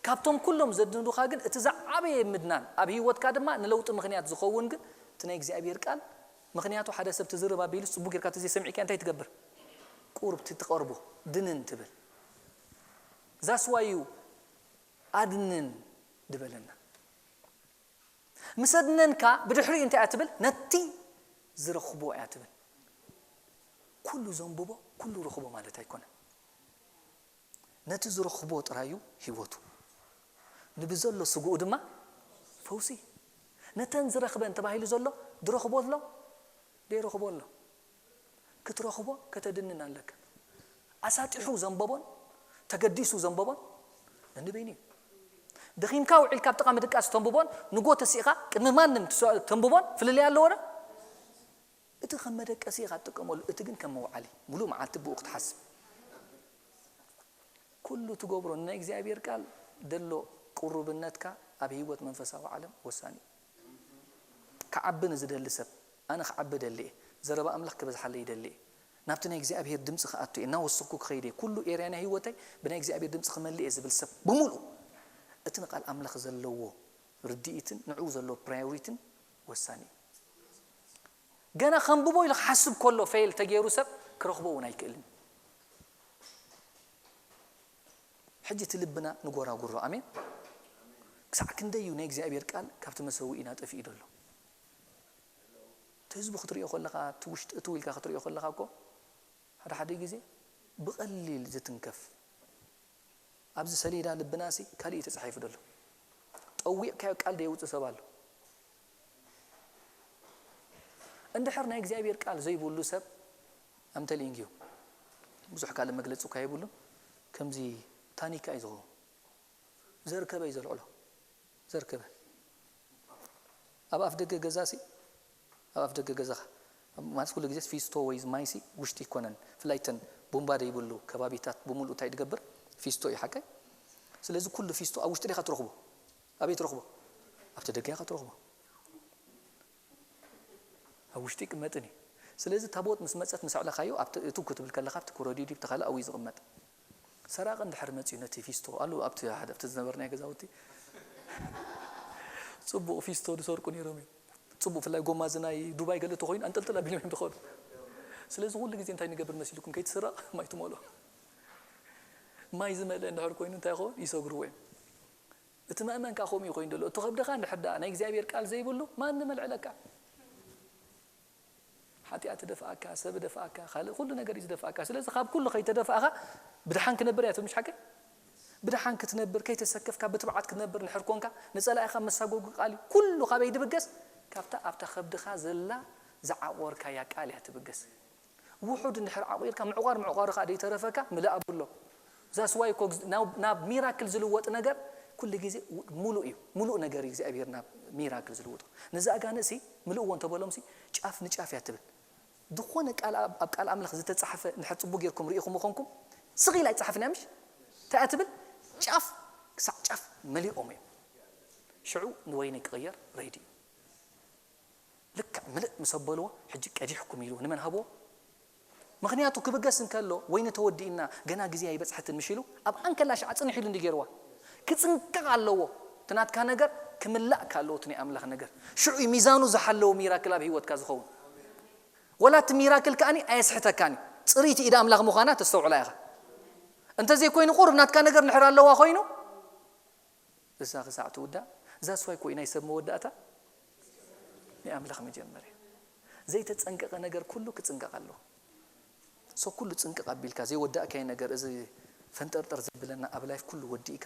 ካብቶም ኩሎም ዘድንዱኻ ግን እቲ ዝዓበየ ምድናን ኣብ ህይወትካ ድማ ንለውጢ ምኽንያት ዝኸውን ግን እቲ ናይ እግዚኣብሔር ቃል። ምኽንያቱ ሓደ ሰብ ትዝርብ ኣቢሉስ ጽቡቅ ጌርካ ተዘይሰሚዕካ እንታይ ትገብር? ቁርብ ትቐርቦ፣ ድንን ትብል። ዛስዋዩ ኣድንን ድበለና። ምስ ኣድነንካ ብድሕሪኡ እንታይ እያ ትብል? ነቲ ዝረኽቦ እያ ትብል። ኩሉ ዘንብቦ ኩሉ ረኽቦ ማለት ኣይኮነን። ነቲ ዝረኽቦ ጥራዩ ህይወቱ፣ ንብዘሎ ስግኡ ድማ ፈውሲ። ነተን ዝረኽበን ተባሂሉ ዘሎ ድረኽቦ ኣሎ፣ ደይረኽቦ ኣሎ። ክትረኽቦ ከተድንን ኣለካ። ኣሳጢሑ ዘንበቦን ተገዲሱ ዘንበቦን ነንበይኑ እዩ። ደኺምካ ውዒልካ ኣብ ጥቓ ምድቃስ ተንብቦን ንጎ ተሲእኻ ቅድሚ ማንም ትስ-፣ ተንብቦን ፍልልይ ኣለዎ ዶ? እቲ ከም መደቀሲ ኢኻ ትጥቀመሉ፣ እቲ ግን ከም መውዓሊ፣ ሙሉእ መዓልቲ ብኡ ክትሓስብ። ኩሉ ትገብሮ ንናይ እግዚኣብሔር ቃል ደሎ ቅሩብነትካ ኣብ ህይወት መንፈሳዊ ዓለም ወሳኒ እዩ። ክዓቢ ንዝደሊ ሰብ፣ ኣነ ክዓቢ ደሊ እየ፣ ዘረባ ኣምላኽ ክበዝሓለይ ይደሊ እየ፣ ናብቲ ናይ እግዚኣብሔር ድምፂ ክኣቱ እየ፣ እናወሰኽኩ ክኸይድ እየ፣ ኩሉ ኤርያ ናይ ህይወተይ ብናይ እግዚኣብሔር ድምፂ ክመልእ እየ ዝብል ሰብ ብምሉእ እቲ ንቃል ኣምላኽ ዘለዎ ርድኢትን ንዕኡ ዘለዎ ፕራዮሪትን ወሳኒ እዩ። ገና ከንብቦ ኢሉ ክሓስብ ከሎ ፌል ተገይሩ ሰብ ክረኽቦ እውን ኣይክእልን። ሕጂ እቲ ልብና ንጎራጉሮ። ኣሜን። ክሳዕ ክንደይ እዩ ናይ እግዚኣብሔር ቃል ካብቲ መሰውኢና ጠፊኡ ዘሎ? እቲ ህዝቢ ክትሪኦ ከለኻ፣ እቲ ውሽጢ እትው ኢልካ ክትሪኦ ከለኻ እኮ ሓደ ሓደ ግዜ ብቐሊል ዝትንከፍ። ኣብዚ ሰሌዳ ልብናሲ ካልእ እዩ ተጻሒፉ ዘሎ። ጠዊቕካዮ ቃል ደየውጽእ ሰብ ኣሎ። እንድሕር ናይ እግዚኣብሔር ቃል ዘይብሉ ሰብ፣ I'm telling you፣ ብዙሕ ካልእ መግለጺ እኳ የብሉን። ከምዚ ታኒካ እዩ ዝኸውን። ዘርከበ እዩ ዘልዕሎ። ዘርከበ። ኣብ ኣፍ ደገ ገዛሲ፣ ኣብ ኣፍ ደገ ገዛኻ፣ ማለት ኩሉ ግዜ ፊስቶ ወይ ማይሲ ውሽጢ ይኮነን። ብፍላይ እተን ቡምባ ዘይብሉ ከባቢታት ብምሉእ እንታይ ትገብር? ፊስቶ እዩ ሓቀይ። ስለዚ ኩሉ ፊስቶ ኣብ ውሽጢ ዲኻ ትረኽቦ? ኣበይ ትረኽቦ? ኣብቲ ደገ ኢኻ ትረኽቦ። ኣብ ውሽጢ ይቅመጥን እዩ። ስለዚ ታቦት ምስ መጸት ምስ ኣዕለኻዮ ኣብቲ እቱ ክትብል ከለኻ ኣብቲ ኮረዲዲ ብቲ ካልእ ኣብኡ እዩ ዝቕመጥ። ሰራቂ እንድሕር መጺኡ ነቲ ፊስቶ ኣሉ ኣብቲ ሓደ ኣብቲ ዝነበርናዮ ገዛውቲ ጽቡቕ ፊስቶ ዝሰርቁ ነይሮም እዮም። ጽቡቕ ብፍላይ ጎማ እዚ ናይ ዱባይ ገለ ተኾይኑ ኣንጠልጥል ኣቢሎም እዮም ዝኸዱ። ስለዚ ኩሉ ግዜ እንታይ ንገብር መሲልኩም? ከይትስረቕ ማይ ትመልኦ። ማይ ዝመልአ እንድሕር ኮይኑ እንታይ ይኸውን? ይሰግርዎ እዮም። እቲ ምእመን ከኣ ከምኡ እዩ ኮይኑ ዘሎ። እቲ ከብድኻ እንድሕር ደኣ ናይ እግዚኣብሔር ቃል ዘይብሉ ማንም ኣልዕለካ። ሓጢኣት ደፍኣካ፣ ሰብ ደፍኣካ፣ ካልእ ኩሉ ነገር እዩ ዝደፍኣካ። ስለዚ ካብ ኩሉ ከይተደፍኣኻ ብድሓን ክነብር እያ ትብል፣ ምሽ ሓቂ? ብድሓን ክትነብር፣ ከይተሰከፍካ ብትብዓት ክትነብር እንድሕር ኮንካ፣ ንጸላኢኻ መሳጎጊ ቃል እዩ። ኩሉ ካበይ ድብገስ? ካብታ ኣብታ ከብድኻ ዘላ ዝዓቆርካያ ቃል እያ ትብገስ። ውሑድ እንድሕር ዓቑርካ፣ ምዕቋር ምዕቋሩ ኸኣ ደይተረፈካ ምልእ ኣብሎ። ዛስዋይ እኮ ግዝ-፣ ናብ፣ ናብ ሚራክል ዝልወጥ ነገር ኩሉ ግዜ ው-፣ ሙሉእ እዩ። ሙሉእ ነገር እዩ እግዚኣብሔር ናብ ሚራክል ዝልውጦ። ነዚ ኣጋንእሲ ምልእዎ እንተበሎምሲ ጫፍ ንጫፍ እያ ትብል። ዝኾነ ቃል ኣብ፣ ኣብ ቃል ኣምላኽ ዝተጻሕፈ እንድሕር ጽቡቕ ጌርኩም ርኢኹም ምኾንኩም፣ ስቕ ኢላ ኣይጻሕፍን እያ ምሽ? እንታይ እያ ትብል? ጫፍ ክሳዕ ጫፍ መሊኦም እዮም። ሽዑ ንወይኒ ክቕየር ሬዲ እዩ። ልክዕ ምልእ ምስ ኣበልዎ፣ ሕጂ ቀዲሕኩም ኢሉ ንመን ሃብዎ? ምኽንያቱ ክብገስ እንከሎ፣ ወይኒ ተወዲእና፣ ገና ግዜ ኣይበጽሐትን ምሽ ኢሉ፣ ኣብ ኣንከላ ሽዓ ጽንሕ ኢሉ እንዲ ገይርዋ። ክጽንቀቕ ኣለዎ። እቲ ናትካ ነገር ክምላእ ከ ኣለዎ፣ እቲ ናይ ኣምላኽ ነገር። ሽዑ እዩ ሚዛኑ ዝሓለወ ሚራክል ኣብ ህይወትካ ዝኸውን። ወላ እቲ ሚራክል ከኣኒ ኣየስሕተካን እዩ። ጽርይቲ ኢድ ኣምላኽ ምዃና ተስተውዕላ ኢኻ። እንተዘይኮይኑ ቁሩብ ናትካ ነገር እንድሕር ኣለዋ ኮይኑ፣ እዛ ክሳዕ ትውዳእ፣ እዛ ስዋይ ኮይ ናይ ሰብ መወዳእታ፣ ናይ ኣምላኽ መጀመርያ። ዘይተጸንቀቐ ነገር ኩሉ ክጽንቀቕ ኣለዎ። ሶ ኩሉ ጽንቀቕ ኣቢልካ ዘይወዳእካዮ ነገር፣ እዚ ፈንጠርጠር ዘብለና ኣብ ላይፍ ኩሉ ወዲእካ፣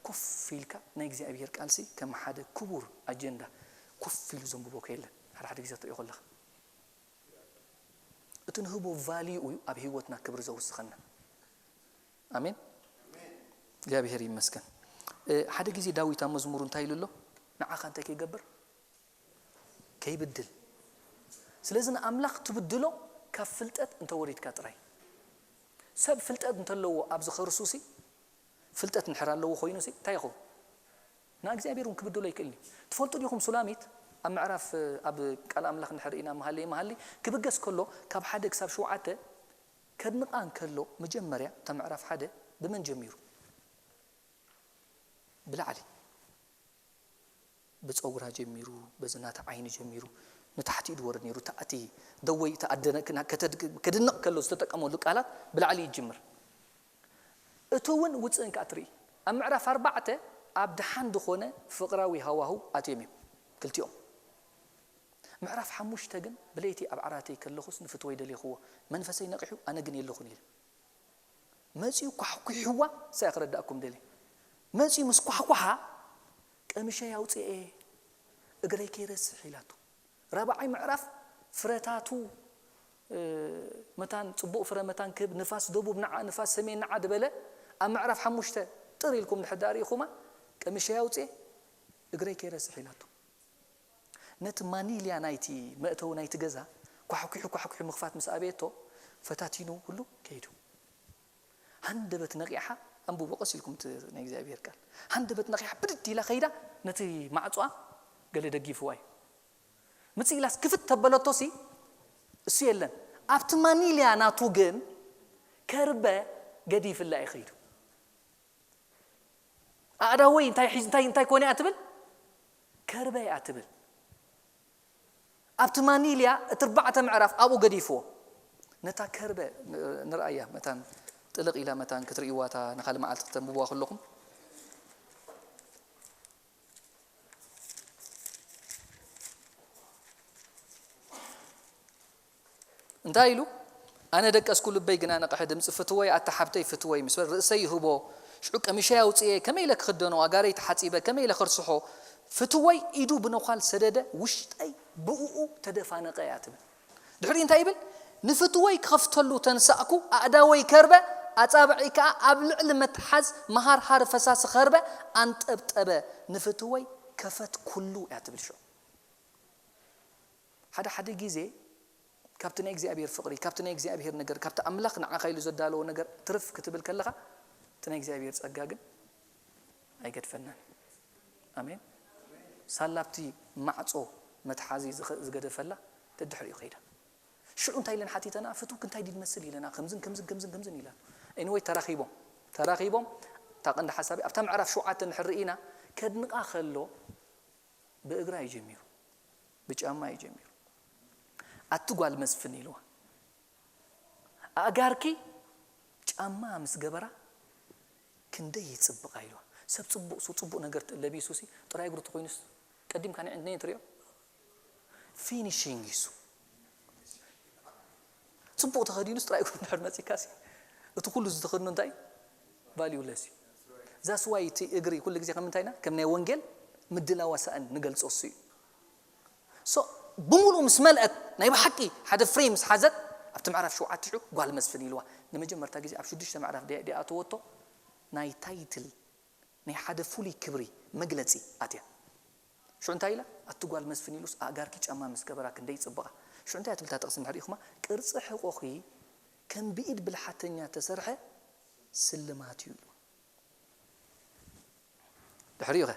ኮፍ ኢልካ ናይ እግዚኣብሔር ቃልሲ ከም ሓደ ክቡር ኣጀንዳ ኮፍ ኢሉ ዘንብቦ ከየለን፣ ሓደ ሓደ ግዜ ትሪኦ ከለኻ። እቲ ንህቦ ቫልዩ እዩ ኣብ ህይወትና ክብሪ ዘውስኸና። ኣሜን። እግዚኣብሔር ይመስገን። እ፣ ሓደ ግዜ ዳዊት ኣብ መዝሙሩ እንታይ ኢሉ ኣሎ? ንዓኻ እንታይ ከይገብር? ከይብድል። ስለዚ ንኣምላኽ ትብድሎ ካብ ፍልጠት እንተወሪድካ ጥራይ። ሰብ ፍልጠት እንተለዎ ኣብዚ ከርሱሲ፣ ፍልጠት እንድሕር ኣለዎ ኮይኑሲ እንታይ ይኸውን? ንእግዚኣብሔር እውን ክብድሎ ኣይክእልን እዩ። ትፈልጡ ዲኹም ሱላሚት ኣብ ምዕራፍ፣ ኣብ ቃል ኣምላኽ እንድሕር ኢና መሃለይ መሃሊ ክብገስ ከሎ ካብ ሓደ ክሳብ ሸውዓተ ከድንቓ እንከሎ መጀመርያ እታ ምዕራፍ ሓደ ብመን ጀሚሩ? ብላዕሊ። ብፀጉራ ጀሚሩ፣ በዚ ናታ ዓይኒ ጀሚሩ ንታሕቲ እዩ ዝወርድ ነይሩ። እቲ ደወይ እቲ ኣደነ ክና- ከተድ- ከድንቕ ከሎ ዝተጠቀመሉ ቃላት ብላዕሊ ይጅምር። እቲ እውን ውፅእን ከዓ ትርኢ። ኣብ ምዕራፍ ኣርባዕተ ኣብ ደሓን ዝኾነ ፍቕራዊ ሃዋህው ኣትዮም እዮም ክልቲኦም። ምዕራፍ ሓሙሽተ ግን ብለይቲ ኣብ ዓራተይ ከለኹስ ንፍትወይ ደሌኽዎ፣ መንፈሰይ ነቒሑ ኣነ ግን የለኹን ኢለ። መፂኡ ኳሕኩሕዋ ሳይ ክረዳእኩም ደሊ። መፂኡ ምስ ኳሕኳሓ ቀምሸይ ኣውፅኤ እግረይ ከይረስሕ ኢላቱ። ራብዓይ ምዕራፍ ፍረታቱ መታን ፅቡቕ ፍረ መታን ክህብ ንፋስ ደቡብ ንዓ ንፋስ ሰሜን ንዓ ድበለ ኣብ ምዕራፍ ሓሙሽተ ጥር ኢልኩም ድሕር ዳኣ ርኢኹማ ቀምሸይ ኣውፅኤ እግረይ ከይረስሕ ኢላቱ። ነቲ ማኒልያ ናይቲ መእተዊ ናይቲ ገዛ ኳሕኩሑ ኳሕኩሑ ምኽፋት ምስ ኣበየቶ ፈታቲኑ ኩሉ ከይዱ። ሃንደበት ነቂሓ ኣንብቦ ቀስ ኢልኩም እቲ ናይ እግዚኣብሔር ቃል። ሃንደበት ነቂሓ ብድድ ኢላ ከይዳ ነቲ ማዕጾኣ ገለ ደጊፍዋ እዩ። ምጽእ ኢላስ ክፍት ተበለቶሲ እሱ የለን። ኣብቲ ማኒልያ ናቱ ግን ከርበ ገዲፍላ እዩ ከይዱ። ኣእዳወይ እንታይ ሒዝ እንታይ እንታይ ኮነ እያ ትብል? ከርበ እያ ትብል። ኣብቲ ማኒልያ እቲ ኣርባዕተ ምዕራፍ ኣብኡ ገዲፍዎ። ነታ ከርበ ንርኣያ መታን ጥልቕ ኢላ መታን ክትርእይዋ እታ ንኻልእ መዓልቲ ክተንብብዋ ከለኹም። እንታይ ኢሉ? ኣነ ደቀስኩ ልበይ ግና ነቕሐ ድምፂ ፍትወይ ኣታ ሓብተይ ፍትወይ ምስ በል ርእሰይ ይህቦ ሽዑ ቀሚሸይ ኣውፅኤ ከመይ ኢለ ክኽደኖ ኣጋረይ ተሓፂበ ከመይ ኢለ ክርስሖ ፍትወይ ኢዱ ብነዃል ሰደደ ውሽጠይ ብእኡ ተደፋነቐ እያ ትብል። ድሕሪ እንታይ ይብል? ንፍትወይ ክኸፍተሉ ተንሳእኩ ኣእዳወይ ከርበ ኣፃብዐይ ከዓ ኣብ ልዕሊ መትሓዝ መሃርሃር ፈሳሲ ከርበ ኣንጠብጠበ ንፍትወይ ከፈትኩሉ እያ ትብል ሽዑ ሓደ ሓደ ግዜ ካብቲ ናይ እግዚኣብሔር ፍቕሪ ካብቲ ናይ እግዚኣብሔር ነገር ካብቲ ኣምላኽ ንዓኻ ኢሉ ዘዳለዎ ነገር ትርፍ ክትብል ከለኻ እቲ ናይ እግዚኣብሔር ጸጋ ግን ኣይገድፈናን። ኣሜን። ሳላብቲ ማዕጾ መትሓዚ ዝገደፈላ ተድሕሪኡ ከይዳ ሽዑ እንታይ ኢለን ሓቲተና ፍትውክ እንታይ ድመስል ኢለና ከምዝን ከምዝን ከምዝን ከምዝን ኢላ። ኤኒወይ ተራኺቦም ተራኺቦም እታ ቀንዲ ሓሳቢ ኣብታ ምዕራፍ ሸውዓተ ንሕርኢና ከድንቓ ከሎ ብእግራ እዩ ጀሚሩ፣ ብጫማ እዩ ጀሚሩ። ኣቲ ጓል መስፍን ኢልዋ። ኣእጋርኪ ጫማ ምስ ገበራ ክንደይ ይጽብቓ ኢልዋ። ሰብ ጽቡቕ ሱ ጽቡቕ ነገር ለቢሱ ሲ ጥራይ እግሩ ተኾይኑስ ቀዲምካ ንዕንድነይ ትሪኦ ፊኒሽንግ ይሱ ጽቡቕ ተኸዲኑስ ጥራይ እግሩ ድሕር መጺካሲ እቲ ኩሉ ዝተኸድኑ እንታይ ቫሊዩ ለስ እዩ። ዛስዋይ እቲ እግሪ ኩሉ ግዜ ከም እንታይ ኢና ከም ናይ ወንጌል ምድላዋ ሳእን ንገልጾ እሱ እዩ። ሶ ብምሉኡ ምስ መልአት ናይ ብሓቂ ሓደ ፍሬም ምስ ሓዘት ኣብቲ ምዕራፍ ሸውዓተ ሽዑ ጓል መስፍን ኢልዋ ንመጀመርታ ግዜ ኣብ ሽዱሽተ ምዕራፍ ዲኣተወቶ ናይ ታይትል ናይ ሓደ ፍሉይ ክብሪ መግለጺ ኣትያ። ሽዑ እንታይ ኢላ ኣቲ ጓል መስፍን ኢሉስ ኣእጋርኪ ጫማ ምስ ገበራ ክንደይ ይጽብቓ። ሽዑ እንታይ ትብል እታ ጥቕሲ እንድሕር ኢኹማ ቅርጺ ሕቖኺ ከም ብኢድ ብልሓተኛ ተሰርሐ ስልማት እዩ ኢሉ። ድሕሪኡ ኸ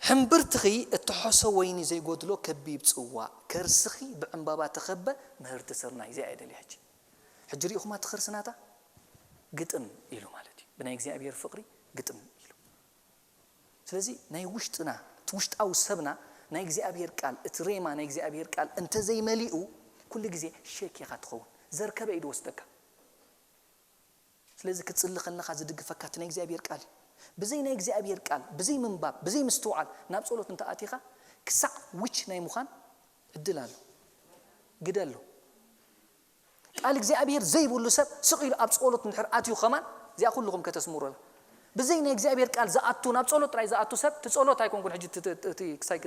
ሕምብርትኺ እተሖሰ ወይኒ ዘይጎድሎ ከቢብ ጽዋእ ከርስኺ ብዕምባባ ተኸበ ምህርቲ ስርናይ እዚኣ እየ ደልየ ሕጂ ሕጂ ርኢኹማ እቲ ከርሲ ናታ ግጥም ኢሉ ማለት እዩ ብናይ እግዚኣብሔር ፍቕሪ ግጥም ኢሉ ስለዚ ናይ ውሽጥና እቲ ውሽጣዊ ሰብና ናይ እግዚኣብሔር ቃል እቲ ሬማ ናይ እግዚኣብሔር ቃል እንተዘይመሊኡ ኩሉ ግዜ ሸክ ኢኻ ትኸውን ዘርከበ እዩ ድወስደካ ስለዚ ክትጽሊ ከለኻ ዝድግፈካ እቲ ናይ እግዚኣብሔር ቃል እዩ። ብዘይ ናይ እግዚኣብሔር ቃል፣ ብዘይ ምንባብ፣ ብዘይ ምስትውዓል ናብ ጸሎት እንተ ኣቲኻ ክሳዕ ዊች ናይ ምዃን ዕድል ኣሎ፣ ግደ ኣሎ። ቃል እግዚኣብሔር ዘይብሉ ሰብ ስቕ ኢሉ ኣብ ጸሎት እንድሕር ኣትዩ ኸማን እዚኣ ኩልኹም ከተስምሩላ። ብዘይ ናይ እግዚኣብሔር ቃል ዝኣቱ ናብ ጸሎት ጥራይ ዝኣቱ ሰብ እቲ ጸሎት ኣይኮንኩን ሕጂ እቲ ክሳይ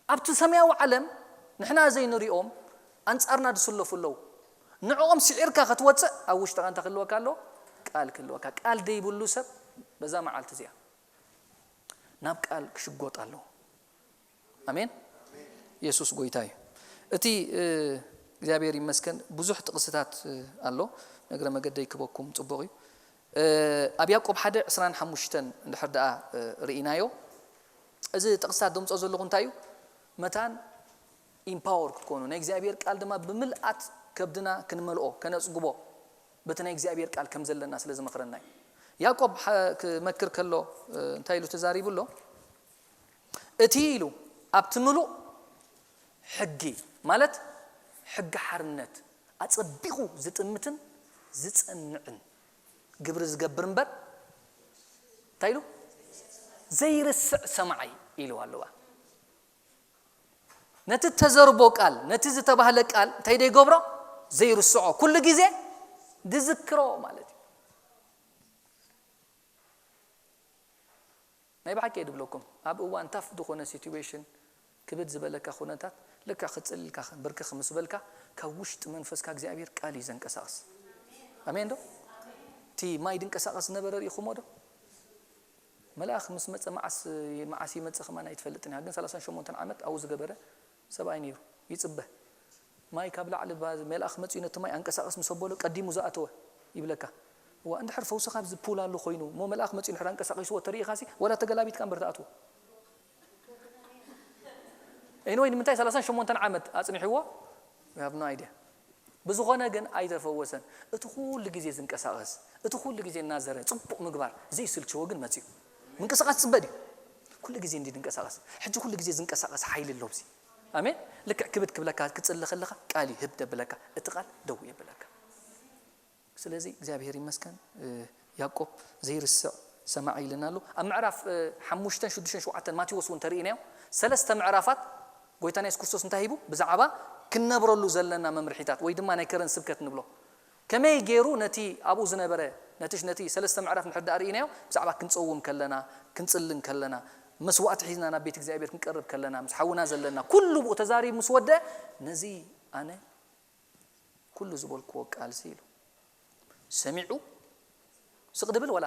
ኣብቲ ሰማያዊ ዓለም ንሕና ዘይንሪኦም ኣንጻርና ዝስለፉ ኣለዉ። ንዕኦም ስዒርካ ክትወጽእ ኣብ ውሽጥኻ እንታይ ክህልወካ ኣለዎ? ቃል ክህልወካ። ቃል ዘይብሉ ሰብ በዛ መዓልቲ እዚኣ ናብ ቃል ክሽጎጥ ኣለዎ። ኣሜን። የሱስ ጎይታ እዩ። እቲ እግዚኣብሔር ይመስገን ብዙሕ ጥቕስታት ኣሎ። ነግረ መገደይ ክበኩም ጽቡቕ እዩ። ኣብ ያዕቆብ ሓደ ዕስራን ሓሙሽተን እንድሕር ደኣ ርኢናዮ እዚ ጥቕስታት ደምጾ ዘለኹ እንታይ እዩ? መታን ኢምፓወር ክትኮኑ፣ ናይ እግዚኣብሔር ቃል ድማ ብምልኣት ከብድና ክንመልኦ፣ ከነጽግቦ፣ በቲ ናይ እግዚኣብሔር ቃል ከም ዘለና ስለ ዝመኽረና እዩ። ያዕቆብ ሓ-፣ ክመክር ከሎ፣ እ፣ እንታይ ኢሉ ተዛሪቡ ኣሎ? እቲ ኢሉ ኣብቲ ምሉእ ሕጊ፣ ማለት ሕጊ ሓርነት፣ ኣጸቢቑ ዝጥምትን ዝጸንዕን ግብሪ ዝገብር እምበር፣ እንታይ ኢሉ? ዘይርስዕ ሰማዓይ ኢሉ ኣለዋ። ነቲ ተዘርቦ ቃል፣ ነቲ ዝተባህለ ቃል እንታይ ደይገብሮ? ዘይርስዖ። ኩሉ ግዜ ድዝክሮ ማለት እዩ። ናይ ብሓቂ እየ ድብለኩም፣ ኣብ እዋን ታፍ ዝኾነ ሲትዌሽን፣ ክብድ ዝበለካ ኩነታት፣ ልክዕ ክጽልልካ ብርክኽ ምስ በልካ፣ ካብ ውሽጢ መንፈስካ እግዚኣብሔር ቃል እዩ ዘንቀሳቕስ። ኣሜን ዶ? እቲ ማይ ድንቀሳቐስ ዝነበረ ርኢኹሞ ዶ? መልኣኽ ምስ መጸ መዓስ፣ መዓስ ይመጽእ ከማን ኣይትፈልጥን ኢኻ፣ ግን ሰላሳን ሸሞንተን ዓመት ኣብኡ ዝገበረ ሰብኣይ ነይሩ። ይጽበ። ማይ ካብ ላዕሊ ባ-፣ መልኣኽ መጺኡ ነቲ ማይ ኣንቀሳቕስ ምስ ኣበሎ ቀዲሙ ዝኣተወ ይብለካ። እዋ፣ እንድሕር ፈውስኻ ኣብዚ ፑል ኣሎ ኮይኑ፣ እሞ መልኣኽ መጺኡ እንድሕር ኣንቀሳቒስዎ ተሪኢኻሲ፣ ወላ ተገላቢጥካ እምበር ትኣትዎ። ኤኒወይ፣ ንምንታይ ሰላሳን ሸሞንተን ዓመት ኣጽኒሕዎ? We have no idea። ብዝኾነ ግን ኣይተፈወሰን። እቲ ኩሉ ግዜ ዝንቀሳቐስ፣ እቲ ኩሉ ግዜ እናዘረ ጽቡቕ ምግባር ዘይስልችዎ ግን መጺኡ። ምንቅስቓስ ጽበ ድዩ? ኩሉ ግዜ እንዲ ዝንቀሳቐስ። ሕጂ ኩሉ ግዜ ዝንቀሳቐስ ሓይሊ ኣሎ ኣብዚ። ኣሜን። ልክዕ ክብድ ክብለካ፣ ክጽሊ ከለኻ ቃል እዩ ህብ ደብለካ፣ እቲ ቃል ደው የብለካ። ስለዚ እግዚኣብሔር ይመስገን፣ እ፣ ያዕቆብ ዘይርስዕ ሰማዒ ኢልና ኣሎ። ኣብ ምዕራፍ፣ እ፣ ሓሙሽተን፣ ሽዱሽተን፣ ሸውዓተን ማቴዎስ እውን ተርእይናዮ። ሰለስተ ምዕራፋት ጎይታና የሱስ ክርስቶስ እንታይ ሂቡ? ብዛዕባ ክንነብረሉ ዘለና መምርሒታት ወይ ድማ ናይ ከረን ስብከት ንብሎ። ከመይ ገይሩ ነቲ ኣብኡ ዝነበረ፣ ነቲ፣ ነቲ ሰለስተ ምዕራፍ እንድሕር ደኣ ርኢናዮ፣ ብዛዕባ ክንጸውም ከለና፣ ክንጽልን ከለና፣ መስዋዕቲ ሒዝና ናብ ቤት እግዚኣብሔር ክንቀርብ ከለና፣ ምስ ሓውና ዘለና፣ ኩሉ ብኡ ተዛሪቡ ምስ ወደ፣ ነዚ ኣነ ኩሉ ዝበልክዎ ቃልሲ ኢሉ። ሰሚዑ ስቕ ድብል ወላ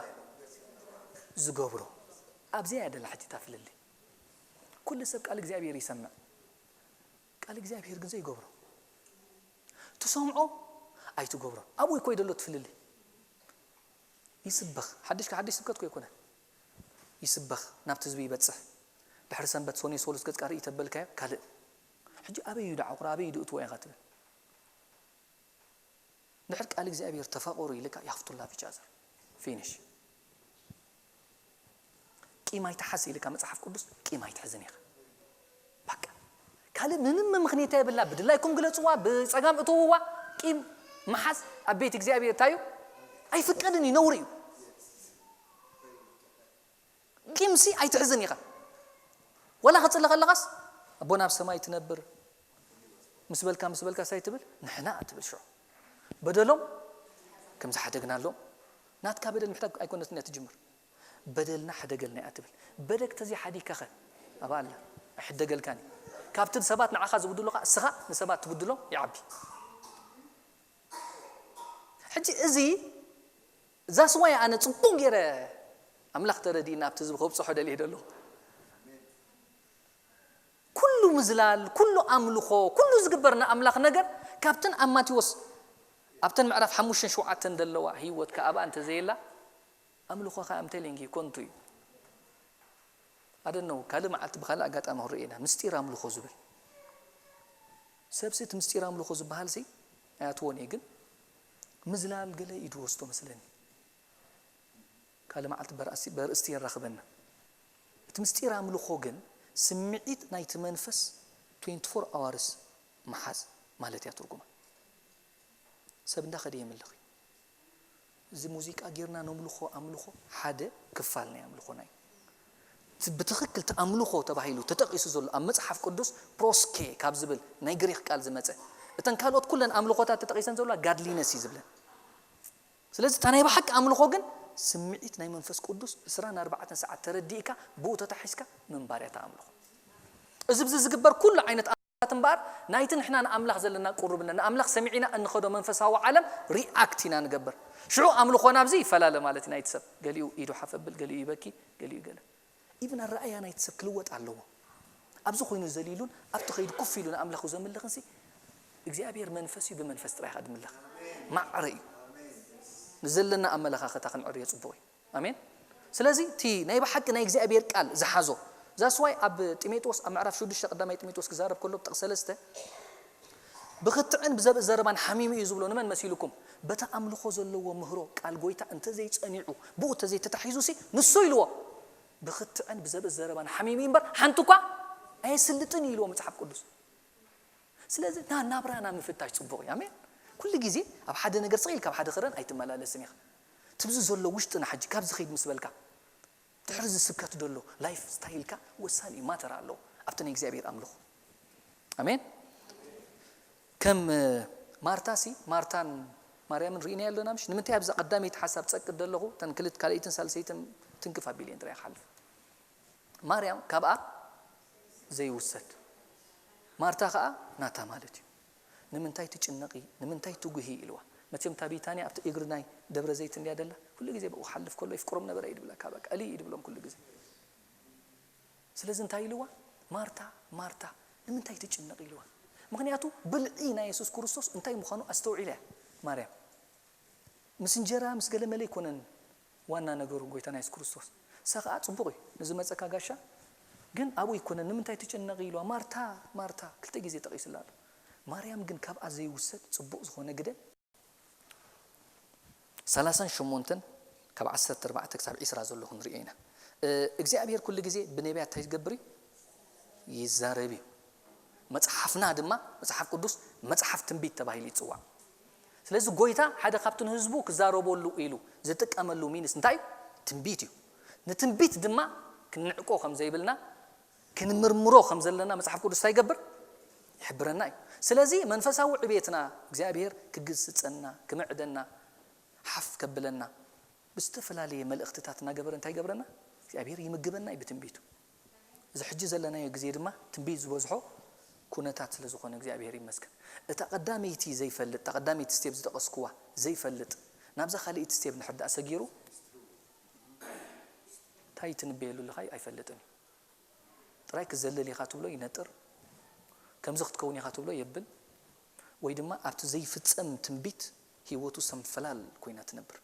ዝገብሮ? ኣብዚኣ እያ ደላ ሕጂ እታ ፍልልይ። ኩሉ ሰብ ቃል እግዚኣብሔር ይሰምዕ፣ ቃል እግዚኣብሔር ግን ዘይገብሮ። ትሰምዖ ኣይትገብሮ። ኣብኡ እኮ እዩ ደሎ እቲ ፍልልይ። ይስበኽ። ሓድሽ፣ ሓድሽ ስብከት እኮ ኣይኮነን። ይስበኽ፣ ናብቲ ህዝቢ ይበጽሕ። ድሕሪ ሰንበት ሶኒ ሶሉስ ገጽካ ርኢ ተበልካዮ ካልእ። ሕጂ ኣበይ እዩ ደዓቑር፣ ኣበይ እዩ ድእትዎ ኢኻ ትብል። ድሕር ቃል እግዚኣብሔር ተፋቐሩ ኢልካ፣ you have to love each other. ፊኒሽ። ቂም ኣይትሓዝ ኢልካ መጽሓፍ ቅዱስ፣ ቂም ኣይትሕዝን ኢኻ። በቃ። ካልእ ምንም ምኽንያት የብላ። ብድላይኩም ግለጽዋ፣ ብጸጋም እተውዋ። ቂም ምሓዝ ኣብ ቤት እግዚኣብሔር እንታይ እዩ? ኣይፍቀድን እዩ፣ ነውሪ እዩ። ቂምሲ ኣይትሕዝን ኢኻ። ወላ ክጽሊ ከለኻስ፣ "ኣቦና ኣብ ሰማይ ትነብር" ምስ በልካ፣ ምስ በልካ ሳይ ትብል፣ "ንሕና" ትብል ሽዑ። በደሎም ከም ዝሓደግናሎም፣ ናትካ በደል ምሕዳግ ኣይኮነትን እያ ትጅምር። "በደልና ሕደገልና" እያ ትብል። በደል ተዘይሓዲግካኸ? ኣብ ኣላ ኣይሕደገልካን እዩ። ካብቲ ሰባት ንዓኻ ዝብድሉኻ፣ እስኻ ንሰባት ትብድሎም ይዓቢ። ሕጂ እዚ፣ እዛ ስዋይ ኣነ ጽቡቕ ገይረ ኣምላኽ ተረዲእና ኣብቲ ህዝቢ ከብጽሖ ደልየ ደለኹ። ኩሉ ምዝላል፣ ኩሉ ኣምልኾ፣ ኩሉ ዝግበር ንኣምላኽ ነገር ካብተን ኣብ ማቴዎስ፣ ኣብተን ምዕራፍ ሓሙሽተን ሸውዓተን ዘለዋ ህይወትካ ኣብኣ እንተዘየላ፣ ኣምልኾኻ፣ I'm telling you፣ ኮንቱ እዩ። I don't know፣ ካልእ መዓልቲ ብኻልእ ኣጋጣሚ ክንርኢ ኢና። ምስጢር ኣምልኾ ዝብል። ሰብሲ እቲ ምስጢር ኣምልኾ ዝበሃልሲ ኣይኣትዎን እየ፣ ግን ምዝላል ገለ እዩ ዝወስዶ መስለኒ። ካልእ መዓልቲ በርእሲ-፣ በርእስቲ የራኽበና። እቲ ምስጢር ኣምልኾ ግን ስምዒት ናይቲ መንፈስ ትዌንቲ ፎር ኣዋርስ ምሓዝ ማለት እያ ትርጉማ። ሰብ እንዳኸደ የምልኽ እዩ። እዚ ሙዚቃ ጌርና ነምልኾ ኣምልኾ ሓደ ክፋል ናይ ኣምልኾና እዩ። እቲ ብትኽክል እቲ ኣምልኾ ተባሂሉ ተጠቒሱ ዘሎ ኣብ መጽሓፍ ቅዱስ ፕሮስኬ ካብ ዝብል ናይ ግሪኽ ቃል ዝመጸ፣ እተን ካልኦት ኩለን ኣምልኾታት ተጠቒሰን ዘለዋ ጋድሊነስ እዩ ዝብለን። ስለዚ እታ ናይ ብሓቂ ኣምልኾ ግን ስምዒት ናይ መንፈስ ቅዱስ ዕስራን ኣርባዕተን ሰዓት ተረዲእካ ብኡ ተታሒዝካ ምንባር እያ እታ ኣምልኾ። እዚ ብዚ ዝግበር ኩሉ ዓይነት ኣምልኾታት እምበኣር ናይቲ ንሕና ንኣምላኽ ዘለና ቁርብነት፣ ንኣምላኽ ሰሚዕና እንኸዶ መንፈሳዊ ዓለም ሪኣክት ኢና ንገብር። ሽዑ ኣምልኾና ኣብዚ ይፈላለ ማለት እዩ። ናይቲ ሰብ ገሊኡ ኢዱ ሓፍ ኣብል፣ ገሊኡ ይበኪ፣ ገሊኡ ገለ። ኢቭን ኣረኣእያ ናይቲ ሰብ ክልወጥ ኣለዎ። ኣብዚ ኮይኑ ዘሊሉን ኣብቲ ከይዱ ኮፍ ኢሉ ንኣምላኹ ዘምልኽንሲ እግዚኣብሔር መንፈስ እዩ፣ ብመንፈስ ጥራይ ኢኻ ድምለኽ። ማዕረ እዩ። ንዘለና ኣመለኻኽታ ክንዕርዮ ጽቡቕ እዩ። ኣሜን። ስለዚ እቲ ናይ ብሓቂ ናይ እግዚኣብሔር ቃል ዝሓዞ ዛስዋይ ኣብ ጢሞቴዎስ ኣብ ምዕራፍ ሽዱሽተ ቀዳማይ ጢሞቴዎስ ክዛረብ ከሎ ብጥቕሲ ሰለስተ ብኽትዕን ብዘብእ ዘረባን ሓሚሙ እዩ ዝብሎ ንመን መሲልኩም? በታ ኣምልኾ ዘለዎ ምህሮ ቃል ጎይታ እንተዘይጸኒዑ ብኡ እንተዘይተታሒዙ ሲ ንሱ ኢልዎ። ብኽትዕን ብዘብእ ዘረባን ሓሚሙ እዩ እምበር ሓንቲ እኳ ኣየስልጥን እዩ ኢልዎ መጽሓፍ ቅዱስ። ስለዚ ና ናብራና ምፍታሽ ጽቡቕ እዩ። ኣሜን። ኩሉ ግዜ ኣብ ሓደ ነገር ስቕ ኢልካ ኣብ ሓደ ክረን ኣይትመላለስን ኢኻ። ትብዚ ዘሎ ውሽጥና ሕጂ ካብዚ ኸይድ ምስ በልካ ድሕሪ እዚ ስብከት ደሎ ላይፍ ስታይልካ ወሳኒ እዩ፣ ማተር ኣለዎ ኣብቲ ናይ እግዚኣብሔር ኣምልኾ። ኣሜን። ከም ማርታ ሲ ማርታን ማርያምን ርኢና ኣለና ምሽ? ንምንታይ ኣብዛ ቀዳመይቲ ሓሳብ ጸቅጥ ደለኹ? ተን ክልት ካልኣይትን ሳልሰይትን ትንክፍ ኣቢል እየን ጥራይ ክሓልፍ። ማርያም ካብኣ ዘይውሰድ፣ ማርታ ኸኣ ናታ ማለት እዩ። ንምንታይ ትጭነቂ? ንምንታይ ትጉሂ? ኢልዋ። መቸም እታ ቢታንያ ኣብቲ እግሪ ናይ ደብረ ዘይት እንድያ ደላ። ኩሉ ግዜ ብኡ ክሓልፍ ከሎ ይፍቅሮም ነበረ እዩ ድብለካ። በቃ እሊ እዩ ድብሎም ኩሉ ግዜ። ስለዚ እንታይ ኢልዋ? ማርታ ማርታ ንምንታይ ትጭነቂ? ኢልዋ። ምኽንያቱ ብልዒ ናይ የሱስ ክርስቶስ እንታይ ምዃኑ ኣስተውዒላ እያ ማርያም። ምስ እንጀራ ምስ ገለ መለ ኣይኮነን ዋና ነገሩ ጎይታና የሱስ ክርስቶስ። ንሳ ኸኣ ጽቡቕ እዩ ንዝመጸካ ጋሻ፣ ግን ኣብኡ ኣይኮነን። ንምንታይ ትጭነቂ? ኢልዋ። ማርታ ማርታ ክልተ ግዜ ጠቒስላ ኣሎ። ማርያም ግን ካብኣ ዘይውሰድ ጽቡቕ ዝኾነ ግደ። ሰላሳን ሸሞንተን ካብ ዓሰርተ ኣርባዕተ ክሳብ ዒስራ ዘለኹ ንርእዮ ኢና። እግዚኣብሔር ኩሉ ግዜ ብነቢያት እንታይ ዝገብር እዩ? ይዛረብ እዩ። መጽሓፍና ድማ መጽሓፍ ቅዱስ መጽሓፍ ትንቢት ተባሂሉ ይጽዋዕ። ስለዚ ጎይታ ሓደ ካብቲ ንህዝቡ ክዛረበሉ ኢሉ ዝጥቀመሉ ሚንስ እንታይ እዩ? ትንቢት እዩ። ንትንቢት ድማ ክንዕቆ ከም ዘይብልና ክንምርምሮ ከም ዘለና መጽሓፍ ቅዱስ እንታይ ይገብር? ይሕብረና እዩ። ስለዚ መንፈሳዊ ዕቤትና እግዚኣብሔር ክግስጸና፣ ክምዕደና፣ ሓፍ ከብለና፣ ብዝተፈላለየ መልእኽትታት እናገበረ እንታይ ይገብረና? እግዚኣብሔር ይምግበና እዩ ብትንቢቱ። እዚ ሕጂ ዘለናዮ ግዜ ድማ ትንቢት ዝበዝሖ ኩነታት ስለ ዝኾነ እግዚኣብሔር ይመስገን። እታ ቀዳመይቲ ዘይፈልጥ፣ እታ ቀዳመይቲ ስቴፕ ዝጠቐስኩዋ ዘይፈልጥ፣ ናብዛ ካልኣይቲ ስቴፕ ንሕዳእ ሰጊሩ እንታይ ትንበየሉ ኣለኻ ኣይፈልጥን እዩ። ጥራይ ክዘልል ኢኻ ትብሎ ይነጥር፣ ከምዚ ክትከውን ኢኻ ትብሎ የብል፣ ወይ ድማ ኣብቲ ዘይፍጸም ትንቢት ህይወቱ ሰንፈላል ኮይና ትነብር።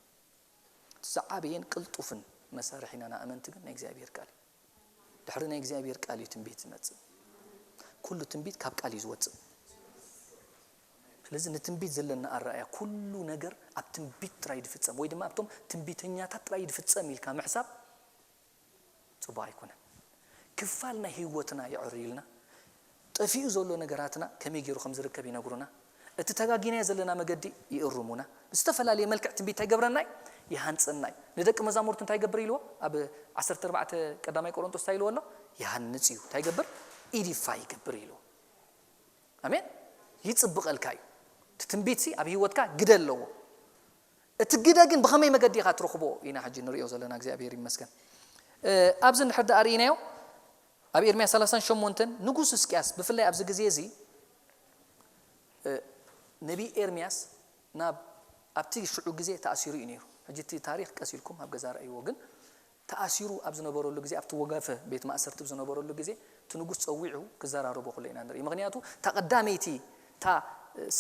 እቲ ዝዓበየን ቅልጡፍን መሳርሒና ንኣመንቲ ግን ናይ እግዚኣብሔር ቃል እዩ። ድሕሪ ናይ እግዚኣብሔር ቃል እዩ ትንቢት ዝመጽእ። ኩሉ ትንቢት ካብ ቃል እዩ ዝወጽእ። ስለዚ ንትንቢት ዘለና ኣረኣያ ኩሉ ነገር ኣብ ትንቢት ጥራይ ድፍጸም ወይ ድማ ኣብቶም ትንቢተኛታት ጥራይ ድፍጸም ኢልካ ምሕሳብ ጽቡቕ ኣይኮነን። ክፋል ናይ ህይወትና የዕርዩልና። ጠፊኡ ዘሎ ነገራትና ከመይ ገይሩ ከም ዝርከብ ይነግሩና። እቲ ተጋጊናዮ ዘለና መገዲ ይእርሙና። ብዝተፈላለየ መልክዕ ትንቢት እንታይ ይገብረና እዩ? ይሃንጸና እዩ። ንደቂ መዛሙርቱ እንታይ ይገብር ኢልዎ? ኣብ ዓሰርተ ኣርባዕተ ቀዳማይ ቆሮንቶስ እንታይ ኢልዎ ኣሎ? ይሃንጽ እዩ። እንታይ ይገብር? ኢዲፋይ ይገብር ኢልዎ። ኣሜን። ይጽብቐልካ እዩ። እቲ ትንቢትሲ ኣብ ህይወትካ ግደ ኣለዎ። እቲ ግደ ግን ብኸመይ መገዲ ኢኻ ትረኽቦ ኢና ሕጂ ንሪኦ ዘለና። እግዚኣብሔር ይመስገን። እ፣ ኣብዚ እንድሕር ደኣ ርኢናዮ ኣብ ኤርምያስ ሰላሳን ሸሞንተን ንጉስ እስቅያስ ብፍላይ ኣብዚ ግዜ እዚ እ፣ ነቢይ ኤርምያስ ናብ ኣብቲ ሽዑ ግዜ ተኣሲሩ እዩ ነይሩ። ሕጂ እቲ ታሪኽ ቀስ ኢልኩም ኣብ ገዛ ረኣይዎ። ግን ተኣሲሩ ኣብ ዝነበረሉ ግዜ ኣብቲ ወጋፈ ቤት ማእሰርቲ ኣብ ዝነበረሉ ግዜ እቲ ንጉስ ጸዊዑ ክዘራረቦ ከሎ ኢና ንርኢ። ምኽንያቱ እታ ቀዳመይቲ እታ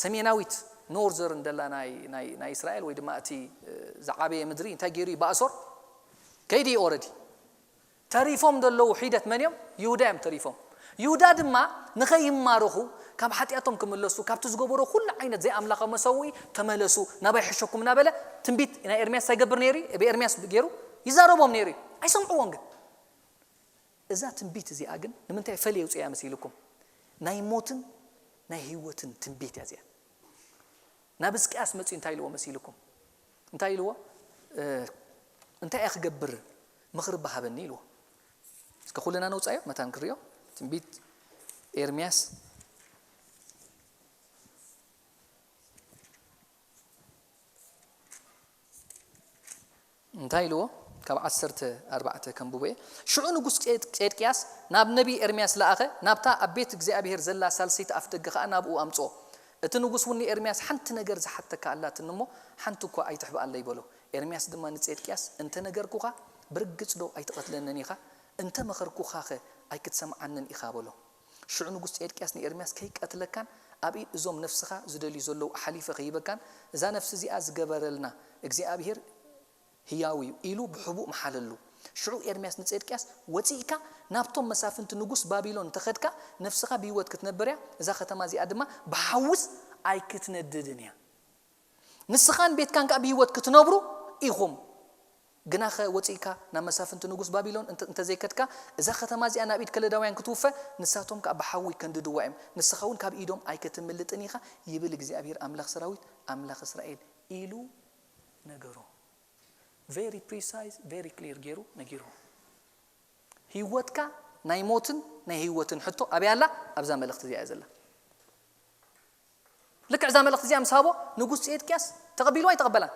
ሰሜናዊት ኖርዘርን ደላ ናይ ናይ ናይ እስራኤል ወይ ድማ እቲ ዝዓበየ ምድሪ እንታይ ገይሩ እዩ? ብኣሶር ከይዱ እዩ። ኦረዲ ተሪፎም ዘለዉ ሒደት መን እዮም? ይሁዳ እዮም ተሪፎም። ይሁዳ ድማ ንኸይማረኹ ካብ ሓጢኣቶም ክምለሱ ካብቲ ዝገበሮ ኩሉ ዓይነት ዘይኣምላኻዊ መሰውኢ ተመለሱ ናባይ ሕሸኩም እናበለ ትንቢት ናይ ኤርምያስ እንታይ ይገብር ነይሩ? ብኤርምያስ ገይሩ ይዛረቦም ነይሩ። ኣይሰምዕዎን ግን እዛ ትንቢት እዚኣ ግን ንምንታይ ፈልየ ውፅያ መሲልኩም? ናይ ሞትን ናይ ህይወትን ትንቢት እያ እዚኣ። ናብ ሕዝቅያስ መፅኡ እንታይ ኢልዎ መሲልኩም? እንታይ ኢልዎ? እ፣ እንታይ እየ ክገብር? ምኽሪ ባሃበኒ ኢልዎ። እስከ ኩልና ነውፃዮ መታን ክሪኦ። ትንቢት ኤርምያስ እንታይ ኢልዎ? ካብ ዓሰርተ ኣርባዕተ ከንብቦ እየ። ሽዑ ንጉስ ጼድ-፣ ጼድቅያስ ናብ ነቢይ ኤርምያስ ለኣኸ፣ ናብታ ኣብ ቤት እግዚኣብሔር ዘላ ሳልሰይቲ ኣፍ ደገ ኸኣ ናብኡ ኣምጽኦ። እቲ ንጉስ እውን ንኤርምያስ፣ ሓንቲ ነገር ዝሓተካ ኣላትኒ እሞ፣ ሓንቲ እኳ ኣይትሕብኣለይ በሎ። ኤርምያስ ድማ ንጼድቅያስ፣ እንተ ነገርኩኻ፣ ብርግጽ ዶ ኣይትቐትለንን ኢኻ? እንተ መኸርኩኻኸ ኣይክትሰምዓንን ኢኻ? በሎ። ሽዑ ንጉስ ጼድቅያስ ንኤርምያስ፣ ከይቀትለካን ኣብ ኢድ እዞም ነፍስኻ ዝደልዩ ዘለዉ ኣሓሊፈ ኸይበካን፣ እዛ ነፍሲ እዚኣ ዝገበረልና እግዚኣብሔር ህያው እዩ ኢሉ ብሕቡእ መሓለሉ። ሽዑ ኤርምያስ ንጼድቅያስ፣ "ወጺእካ ናብቶም መሳፍንቲ ንጉስ ባቢሎን እንተኸድካ፣ ነፍስኻ ብህይወት ክትነብር እያ፣ እዛ ከተማ እዚኣ ድማ ብሓውስ ኣይክትነድድን እያ። ንስኻን ቤትካን ከኣ ብህይወት ክትነብሩ ኢኹም። ግናኸ ወጺእካ ናብ መሳፍንቲ ንጉስ ባቢሎን እንተ-፣ እንተዘይከድካ፣ እዛ ከተማ እዚኣ ናብ ኢድ ከለዳውያን ክትውፈ፣ ንሳቶም ከኣ ብሓዊ ከንድድዋ እዮም። ንስኻ እውን ካብ ኢዶም ኣይክትምልጥን ኢኻ፣ ይብል እግዚኣብሔር ኣምላኽ ሰራዊት፣ ኣምላኽ እስራኤል" ኢሉ ነገሮ። Very precise, very clear ገይሩ ነጊሩ። ህይወትካ ናይ ሞትን ናይ ህይወትን ሕቶ ኣበይ ኣላ? ኣብዛ መልእኽቲ እዚኣ እያ ዘላ። ልክዕ እዛ መልእኽቲ እዚኣ ምስ ሃቦ፣ ንጉስ ጼድቅያስ ተቐቢልዋ ኣይተቐበላን?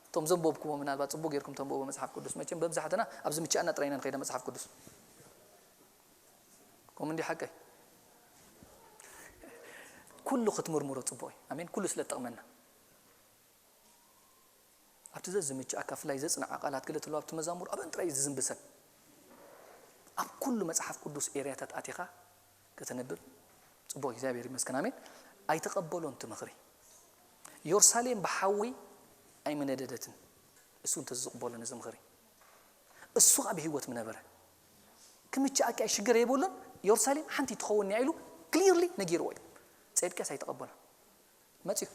እቶም ዘንበብኩዎ፣ ምናልባት ጽቡቕ ጌርኩም ተንብብዎ መጽሓፍ ቅዱስ። መቸም በብዛሕትና ኣብዚ ምችኣና ጥራይ ኢና ንኸይደ መጽሓፍ ቅዱስ። ከምኡ እንዲ ሓቀይ? ኩሉ ክትምርምሮ ጽቡቕ እዩ። ኣሜን። ኩሉ ስለ ዝጠቕመና። ኣብቲ ዘዝምችኣካ፣ ብፍላይ ዘጽንዓ ቃላት ገለ ተለዉ ኣብቲ መዛሙር፣ ኣብአን ጥራይ እዩ ዝዝንቢ ሰብ። ኣብ ኩሉ መጽሓፍ ቅዱስ ኤርያታት ኣቲኻ ከተንብብ ጽቡቕ፣ እግዚኣብሔር ይመስገን፣ ኣሜን። ኣይተቐበሎን እቲ ምኽሪ። ዮርሳሌም ብሓዊ ኣይምነደደትን፣ እሱ እንተዝቕበሎ ነዚ ምኽሪ፣ እሱ ኸኣ ብህይወት ምነበረ። ክምችኣካ እዩ፣ ሽግር የብሉን፣ ዮርሳሌም ሓንቲ ትኸውን እያ ኢሉ ክሊርሊ ነጊርዎ እዩ። ጼድቅያስ ኣይተቐበሎን። መጽዩ።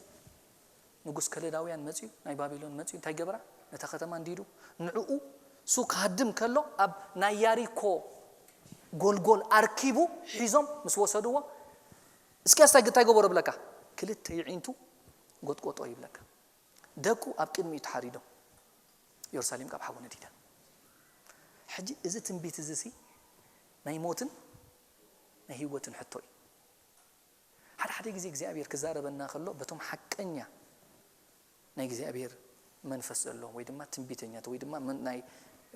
ንጉስ ከለዳውያን መጽዩ፣ ናይ ባቢሎን መጽዩ፣ እንታይ ገበራ? ነታ ከተማ እንዲዱ፣ ንዕኡ፣ እሱ ክሃድም ከሎ፣ ኣብ ናይ ያሪኮ ጎልጎል ኣርኪቡ ሒዞም ምስ ወሰድዎ፣ እስኪያስ እንታይ፣ እንታይ ገበሮ ብለካ? ክልተ ይዒንቱ ጎጥቆጦ ይብለካ። ደቁ ኣብ ቅድሚኡ ተሓሪዶም። ዮርሳሌም ካብ ሓዊ ነዲዳ። ሕጂ እዚ ትንቢት እዚ ሲ ናይ ሞትን ናይ ህይወትን ሕቶ እዩ። ሓደ ሓደ ግዜ እግዚኣብሔር ክዛረበና ከሎ፣ በቶም ሓቀኛ ናይ እግዚኣብሔር መንፈስ ዘለዎም ወይ ድማ ትንቢተኛት ወይ ድማ መን-፣ ናይ፣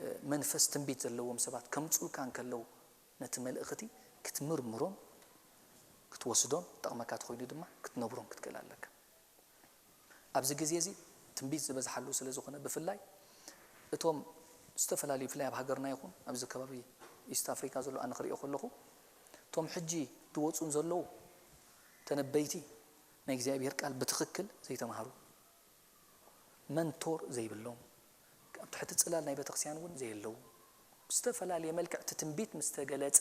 እ፣ መንፈስ ትንቢት ዘለዎም ሰባት ከምጽኡልካ እንከለዉ፣ ነቲ መልእኽቲ ክትምርምሮን ክትወስዶን፣ ጠቕመካ ተኾይኑ ድማ ክትነብሮን ክትክእል ኣለካ። ኣብዚ ግዜ እዚ ትንቢት ዝበዝሓሉ ስለ ዝኾነ፣ ብፍላይ እቶም ዝተፈላለዩ፣ ብፍላይ ኣብ ሃገርና ይኹን ኣብዚ ከባቢ ኢስት ኣፍሪካ ዘሎ ኣነ ክሪኦ ከለኹ፣ እቶም ሕጂ ዝወፁን ዘለዉ ተነበይቲ ናይ እግዚኣብሔር ቃል ብትኽክል ዘይተማሃሩ፣ መንቶር ዘይብሎም፣ ኣብ ትሕቲ ጽላል ናይ ቤተክርስትያን እውን ዘየለዉ፣ ብዝተፈላለየ መልክዕ እቲ ትንቢት ምስ ተገለጸ፣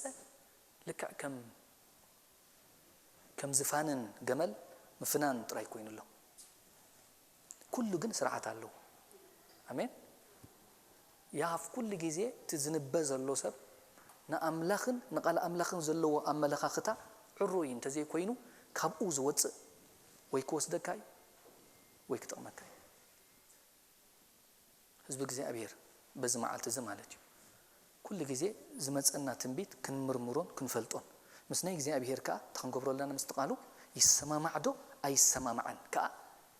ልክዕ ከም፣ ከም ዝፋንን ገመል ምፍናን ጥራይ ኮይኑ ኣሎ። ኩሉ ግን ስርዓት ኣለዎ። ኣሜን። ያሃፍ ኩሉ ግዜ እቲ ዝንበ ዘሎ ሰብ ንኣምላኽን ንቃል ኣምላኽን ዘለዎ ኣመለኻኽታ ዕሩይ እንተዘይኮይኑ፣ ካብኡ ዝወጽእ ወይ ክወስደካ እዩ ወይ ክጠቕመካ እዩ። ህዝቢ እግዚኣብሔር በዚ መዓልቲ እዚ ማለት እዩ። ኩሉ ግዜ ዝመጸና ትንቢት ክንምርምሮን ክንፈልጦን፣ ምስ ናይ እግዚኣብሔር ከኣ እንታይ ክንገብሮ ኣለና? ምስቲ ቃሉ ይሰማማዕ ዶ ኣይሰማማዕን ከኣ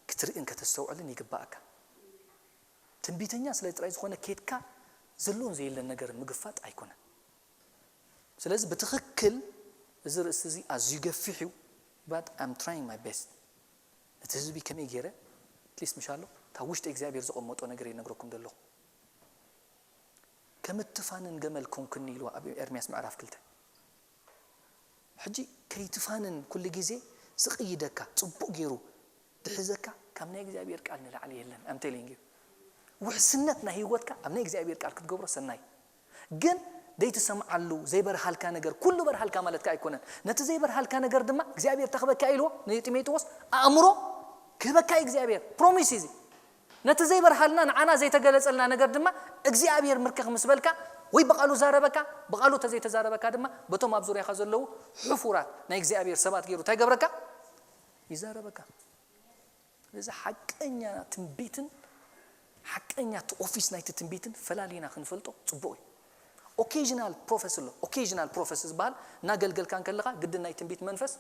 ክትርእን ከተስተውዕልን ይግባኣካ። ትንቢተኛ ስለ ጥራይ ዝኾነ ኬድካ ዘሎን ዘየለን ነገር ምግፋጥ ኣይኮነን። ስለዚ ብትኽክል እዚ ርእሲ እዚ ኣዝዩ ገፊሕ እዩ፣ but I'm trying my best። ነቲ ህዝቢ ከመይ ገይረ፣ at least ምሻሎ፣ ካብ ውሽጢ እግዚኣብሔር ዘቐመጦ ነገር ይነግረኩም ዘለኹ። "ከም እትፋንን ገመል ኮንክኒ" ኢልዋ ኣብ ኤርምያስ ምዕራፍ ክልተ። ሕጂ ከይትፋንን ኩሉ ግዜ ዝቕይደካ፣ ጽቡቕ ገይሩ ድሕዘካ ካብ ናይ እግዚኣብሔር ቃል ንላዕሊ የለን። I'm telling you። ውሕስነት ናይ ህይወትካ ኣብ ናይ እግዚኣብሔር ቃል ክትገብሮ ሰናይ። ግን ዘይትሰምዓሉ ዘይበርሃልካ ነገር፣ ኩሉ በርሃልካ ማለት ከኣ ኣይኮነን። ነቲ ዘይበርሃልካ ነገር ድማ እግዚኣብሔር ተኽበካ ኢልዎ ንጢሞቴዎስ፣ ኣእምሮ ክህበካ እዩ እግዚኣብሔር። ፕሮሚስ እዩ እዚ። ነቲ ዘይበርሃልና፣ ንዓና ዘይተገለጸልና ነገር ድማ እግዚኣብሔር ምርክኽ ምስ በልካ፣ ወይ ብቓሉ ዛረበካ፣ ብቓሉ ተዘይተዛረበካ ድማ በቶም ኣብ ዙርያኻ ዘለዉ ሕፉራት ናይ እግዚኣብሔር ሰባት ገይሩ እንታይ ገብረካ? ይዛረበካ። ስለዚ ሓቀኛ ትንቢትን ሓቀኛ እቲ ኦፊስ ናይቲ ትንቢትን ፈላሊና ክንፈልጦ ጽቡቕ እዩ። ኦኬዥናል ፕሮፌስ ኣሎ። ኦኬዥናል ፕሮፌስ ዝበሃል እናገልገልካ እንከለኻ ግድን ናይ ትንቢት መንፈስ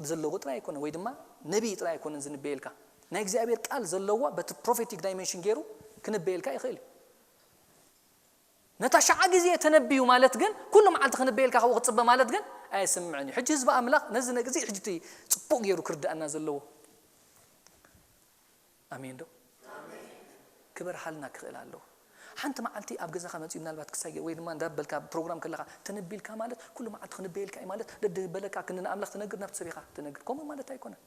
ዘለዎ ጥራይ ኣይኮነ፣ ወይ ድማ ነቢይ ጥራይ ኣይኮነን ዝንበየልካ። ናይ እግዚኣብሔር ቃል ዘለዎ በቲ ፕሮፌቲክ ዳይሜንሽን ገይሩ ክንበየልካ ይኽእል እዩ። ነታ ሸዓ ግዜ ተነብዩ ማለት ግን፣ ኩሉ መዓልቲ ክንበየልካ ካብኡ ክትጽበ ማለት ግን ኣየስምዕን እዩ። ሕጂ ህዝቢ ኣምላኽ ነዚ ነግዚ ሕጂ እቲ ጽቡቕ ገይሩ ክርድኣና ዘለዎ። ኣሜን ዶ? ክበርሃልና ክኽእል ኣለዎ። ሓንቲ መዓልቲ ኣብ ገዛኻ መጺኡ ምናልባት ክሳይ ወይ ድማ እንዳበልካ ፕሮግራም ከለኻ ተነቢልካ ማለት ኩሉ መዓልቲ ክንበየልካ እዩ ማለት ደደበለካ ክንዲ ንኣምላኽ ትነግር ናብቲ ሰቢኻ ትነግር። ከምኡ ማለት ኣይኮነን።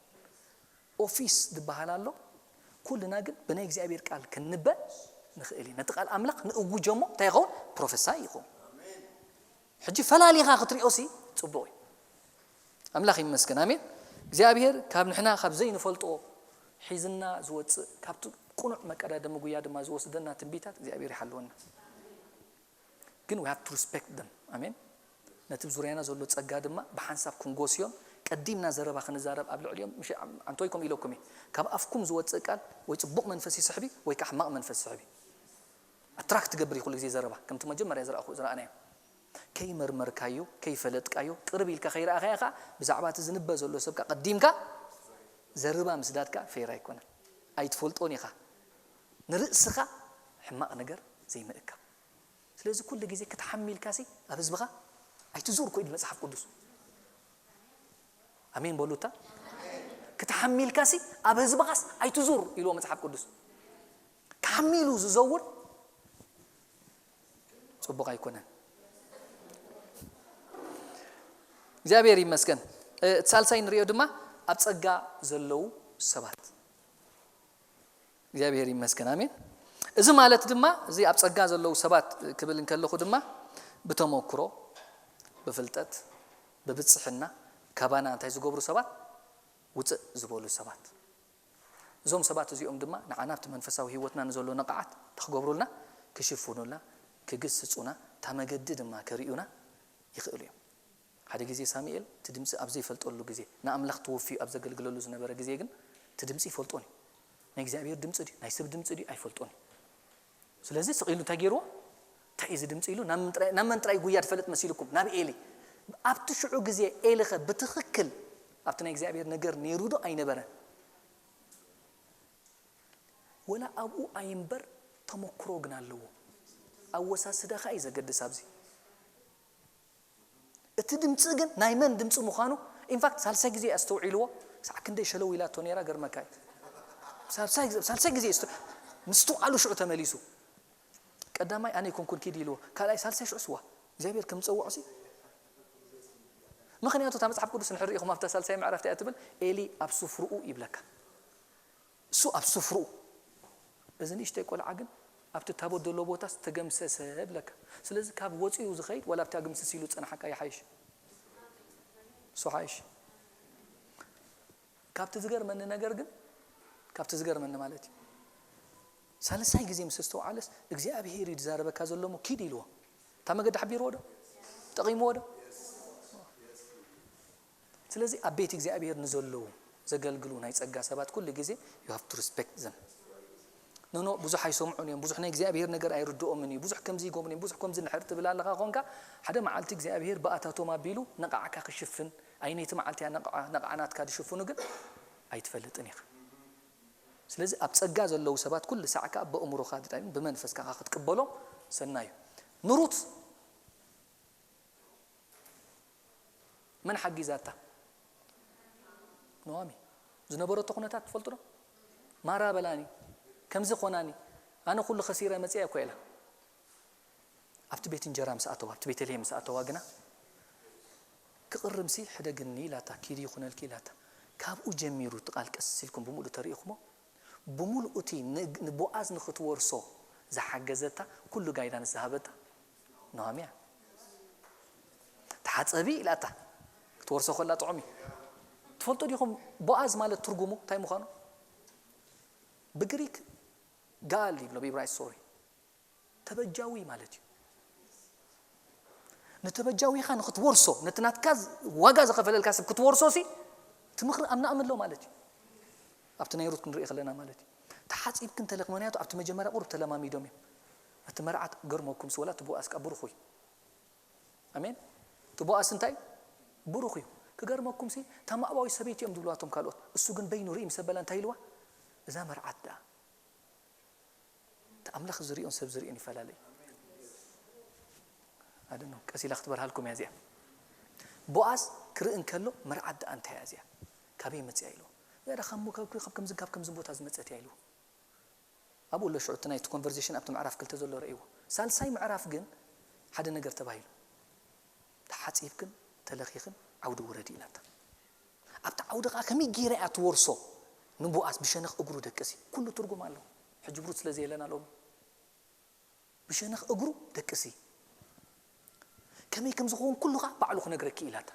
ኦፊስ ዝበሃል ኣሎ። ኩልና ግን ብናይ እግዚኣብሔር ቃል ክንበ ንኽእል እዩ። ነቲ ቃል ኣምላኽ ንእውጆ እሞ እንታይ ይኸውን? ፕሮፌሳይ ይኸውን። ሕጂ ፈላሊኻ ክትሪኦሲ ጽቡቕ እዩ። ኣምላኽ ይመስገን። ኣሜን። እግዚኣብሔር ካብ ንሕና ካብ ዘይንፈልጦ ሒዝና ዝወጽእ፣ ካብቲ ቁኑዕ መቀዳደሚ ጉያ ድማ ዝወስደና ትንቢታት እግዚኣብሔር ይሓልወና። ግን we have to respect them። ኣሜን። ነቲ ዙርያና ዘሎ ጸጋ ድማ ብሓንሳብ ክንጎስዮን ቀዲምና ዘረባ ክንዛረብ ኣብ ልዕሊኦም፣ ምሽ ኣንቶይኩም ኢለኩም እየ፣ ካብ ኣፍኩም ዝወጽእ ቃል ወይ ጽቡቕ መንፈስ ይስሕቢ ወይ ከዓ ሕማቕ መንፈስ ይስሕቢ። ኣትራክት ትገብር እዩ ኩሉ ግዜ ዘረባ፣ ከምቲ መጀመርያ ዝረኣኹ-፣ ዝረኣናዮ። ከይመርመርካዮ፣ ከይፈለጥካዮ፣ ቅርብ ኢልካ ከይረኣኻዮ ከዓ ብዛዕባ እቲ ዝንበ ዘሎ ሰብ ከዓ ቀዲምካ ዘረባ ምስዳድካ ፌር ኣይኮነን። ኣይትፈልጦን ኢኻ። ንርእስኻ ሕማቕ ነገር ዘይምእካ። ስለዚ ኩሉ ግዜ ክትሓሚ ኢልካሲ ኣብ ህዝብኻ ኣይትዙር እኮ ይብል መጽሓፍ ቅዱስ። ኣሜን በሉታ። ክትሓሚ ኢልካሲ ኣብ ህዝብኻስ ኣይትዙር ኢልዎ መጽሓፍ ቅዱስ። ክሓሚ ኢሉ ዝዘውር ጽቡቕ ኣይኮነን። እግዚኣብሔር ይመስገን። እ፣ እቲ ሳልሳይ ንሪኦ ድማ ኣብ ጸጋ ዘለዉ ሰባት። እግዚኣብሔር ይመስገን። ኣሜን። እዚ ማለት ድማ እዚ ኣብ ጸጋ ዘለዉ ሰባት ክብል እንከለኹ ድማ ብተመክሮ፣ ብፍልጠት፣ ብብጽሕና ካባና እንታይ ዝገብሩ ሰባት? ውጽእ ዝበሉ ሰባት። እዞም ሰባት እዚኦም ድማ ንዓና ኣብቲ መንፈሳዊ ህይወትና ንዘሎ ነቕዓት እንታይ ክገብሩልና? ክሽፍኑልና፣ ክግስጹና፣ እታ መገዲ ድማ ከርእዩና ይኽእሉ እዮም። ሓደ ግዜ ሳሙኤል እቲ ድምጺ ኣብ ዘይፈልጠሉ ግዜ፣ ንኣምላኽ ተወፍዩ ኣብ ዘገልግለሉ ዝነበረ ግዜ ግን እቲ ድምጺ ይፈልጦን እዩ። ናይ እግዚኣብሔር ድምጺ ድዩ ናይ ሰብ ድምጺ ድዩ ኣይፈልጦን እዩ። ስለዚ ስቕ ኢሉ እንታይ ገይርዎ? እንታይ እዩ እዚ ድምጺ ኢሉ ናብ መን ጥራይ፣ ናብ መን ጥራይ ጉያ ትፈልጥ መሲልኩም? ናብ ኤሊ። ኣብቲ ሽዑ ግዜ ኤሊ ኸ ብትኽክል ኣብቲ ናይ እግዚኣብሔር ነገር ነይሩ ዶ ኣይነበረን? ወላ ኣብኡ ኣይንበር ተመክሮ ግን ኣለዎ። ኣወሳስዳኻ እዩ ዘገድስ ኣብዚ። እቲ ድምፂ ግን ናይ መን ድምፂ ምዃኑ ኢንፋክት ሳልሳይ ግዜ ኣስተውዒልዎ። ሳዕ ክንደይ ሸለው ኢላቶ ነይራ ገርመካ እዩ። ሳልሳይ ግዜ፣ ሳልሳይ ግዜ ምስቲ ቃሉ ሽዑ ተመሊሱ። ቀዳማይ ኣነ ይኮንኩን ኪድ ኢልዎ፣ ካልኣይ ሳልሳይ ሽዑ ስዋ እግዚኣብሔር ከም ዝፀውዖ ሲ። ምክንያቱ እታ መፅሓፍ ቅዱስ ንሕር ኢኹም ኣብታ ሳልሳይ ምዕራፍ እንታይ እያ ትብል? ኤሊ ኣብ ስፍርኡ ይብለካ። እሱ ኣብ ስፍርኡ። እዚ ንእሽተይ ቆልዓ ግን ኣብቲ ታቦት ዘሎ ቦታ ዝተገምሰሰ ብለካ። ስለዚ ካብ ወፂኡ ዝኸይድ ዋላ ኣብታ ግምስስ ኢሉ ዝፀናሓካ ይሓይሽ። እሱ ሓይሽ። ካብቲ ዝገርመኒ ነገር ግን፣ ካብቲ ዝገርመኒ ማለት እዩ፣ ሳልሳይ ግዜ ምስ ዝተውዓለስ እግዚኣብሄር እዩ ዝዛረበካ ዘሎ እሞ ኪድ ኢልዎ። እታ መገዲ ሓቢርዎ ዶ? ጠቒምዎ ዶ? ስለዚ ኣብ ቤት እግዚኣብሄር ንዘለዉ ዘገልግሉ ናይ ጸጋ ሰባት ኩሉ ግዜ you have to respect them። ኖኖ ብዙሕ ኣይሰምዑን እዮም፣ ብዙሕ ናይ እግዚኣብሄር ነገር ኣይርድኦምን እዩ፣ ብዙሕ ከምዚ ይገብሩ እዮም፣ ብዙሕ ከምዚ ንሕር ትብል ኣለኻ ኾንካ፣ ሓደ መዓልቲ እግዚኣብሄር ብኣታቶም ኣቢሉ ነቓዕካ ክሽፍን፣ ኣይ ነይቲ መዓልቲ እያ ነቕዓ፣ ነቕዓ ናትካ ዝሽፍኑ ግን ኣይትፈልጥን ኢኻ። ስለዚ ኣብ ጸጋ ዘለዉ ሰባት ኩሉ ሳዕ ከኣ ብእምሮኻ ድጣይም ብመንፈስካ ክትቅበሎም ሰናዩ። ንሩት መን ሓጊዛታ? ኖዋሚ። ዝነበረቶ ኩነታት ትፈልጡ ዶ? ማራ በላኒ፣ ከምዚ ኾናኒ፣ ኣነ ኩሉ ከሲረ መጽያ እኮ ኢላ። ኣብቲ ቤት እንጀራ ምስ ኣተዋ፣ ኣብቲ ቤተልሔም ምስ ኣተዋ ግና፣ ክቕርምሲ ሕደግኒ ኢላታ፣ ኪዲ ይኹነልኪ ኢላታ። ካብኡ ጀሚሩ እቲ ቃል ቀስ ኢልኩም ብምሉእ ተሪኢኹሞ፣ ብምሉእ እቲ ን-፣ ንቦኣዝ ንኽትወርሶ ዝሓገዘታ፣ ኩሉ ጋይዳንስ ዝሃበታ ኖሃም እያ። ተሓጸቢ ኢላታ፣ ክትወርሶ ከላ ጥዑም እዩ። ትፈልጡ ዲኹም ቦኣዝ ማለት ትርጉሙ እንታይ ምዃኑ? ብግሪክ ጋል ይብሎ፣ ብኢብራይስጥ ሶሪ። ተበጃዊ ማለት እዩ። ንተበጃዊኻ ንኽትወርሶ፣ ነቲ ናትካ ዝ-፣ ዋጋ ዝኸፈለልካ ሰብ ክትወርሶ ሲ፣ እቲ ምኽሪ ኣብ ናእሚ ኣሎ ማለት እዩ። ኣብቲ ናይ ሩት ክንርኢ ከለና ማለት እዩ። ተሓጺብክን ተለኽ-፣ ምኽንያቱ ኣብቲ መጀመርያ ቁሩብ ተለማሚዶም እዮም። እቲ መርዓት ገርመኩም ሲ፣ ወላ እቲ ቦኣዝ ከኣ ብሩኽ እዩ። ኣሜን። እቲ ቦኣዝ እንታይ? ብሩኽ እዩ። ክገርመኩም ሲ፣ እታ ሞኣባዊት ሰበይቲ እዮም ዝብልዋ እቶም ካልኦት። እሱ ግን በይኑ ርኢ ምስ ኣበላ እንታይ ኢልዋ? እዛ መርዓት ደኣ እቲ ኣምላኽ ዝርእዮን ሰብ ዝርእዮን ይፈላለ እዩ። ኣደኖ፣ ቀስ ኢላ ክትበርሃልኩም እያ እዚኣ። ቦኣዝ ክርኢ እንከሎ፣ መርዓት ደኣ እንታይ እያ እዚኣ? ካበይ መጽያ ኢልዎ። እዚኣ ደኣ ካብ ሞ-፣ ካብ፣ ካብ ከምዚ፣ ካብ ከምዚ ቦታ ዝመጸት እያ ኢልዎ። ኣብኡ ኣሎ ሽዑ እቲ ናይቲ ኮንቨርሴሽን ኣብቲ ምዕራፍ ክልተ ዘሎ ርእይዎ። ሳልሳይ ምዕራፍ ግን ሓደ ነገር ተባሂሉ። ተሓጺብክን ተለኺኽን ዓውዲ ውረዲ ኢላታ። ኣብቲ ዓውዲ ከኣ ከመይ ገይራ እያ ትወርሶ? ንቦኣዝ ብሸነኽ እግሩ ደቅሲ። ኩሉ ትርጉም ኣለዎ። ሕጂ ብሩት ስለ ዘየለና ሎሚ። ብሸነኽ እግሩ ደቅሲ። ከመይ ከም ዝኸውን ኩሉ ኸዓ ባዕሉ ክነግረኪ ኢላታ።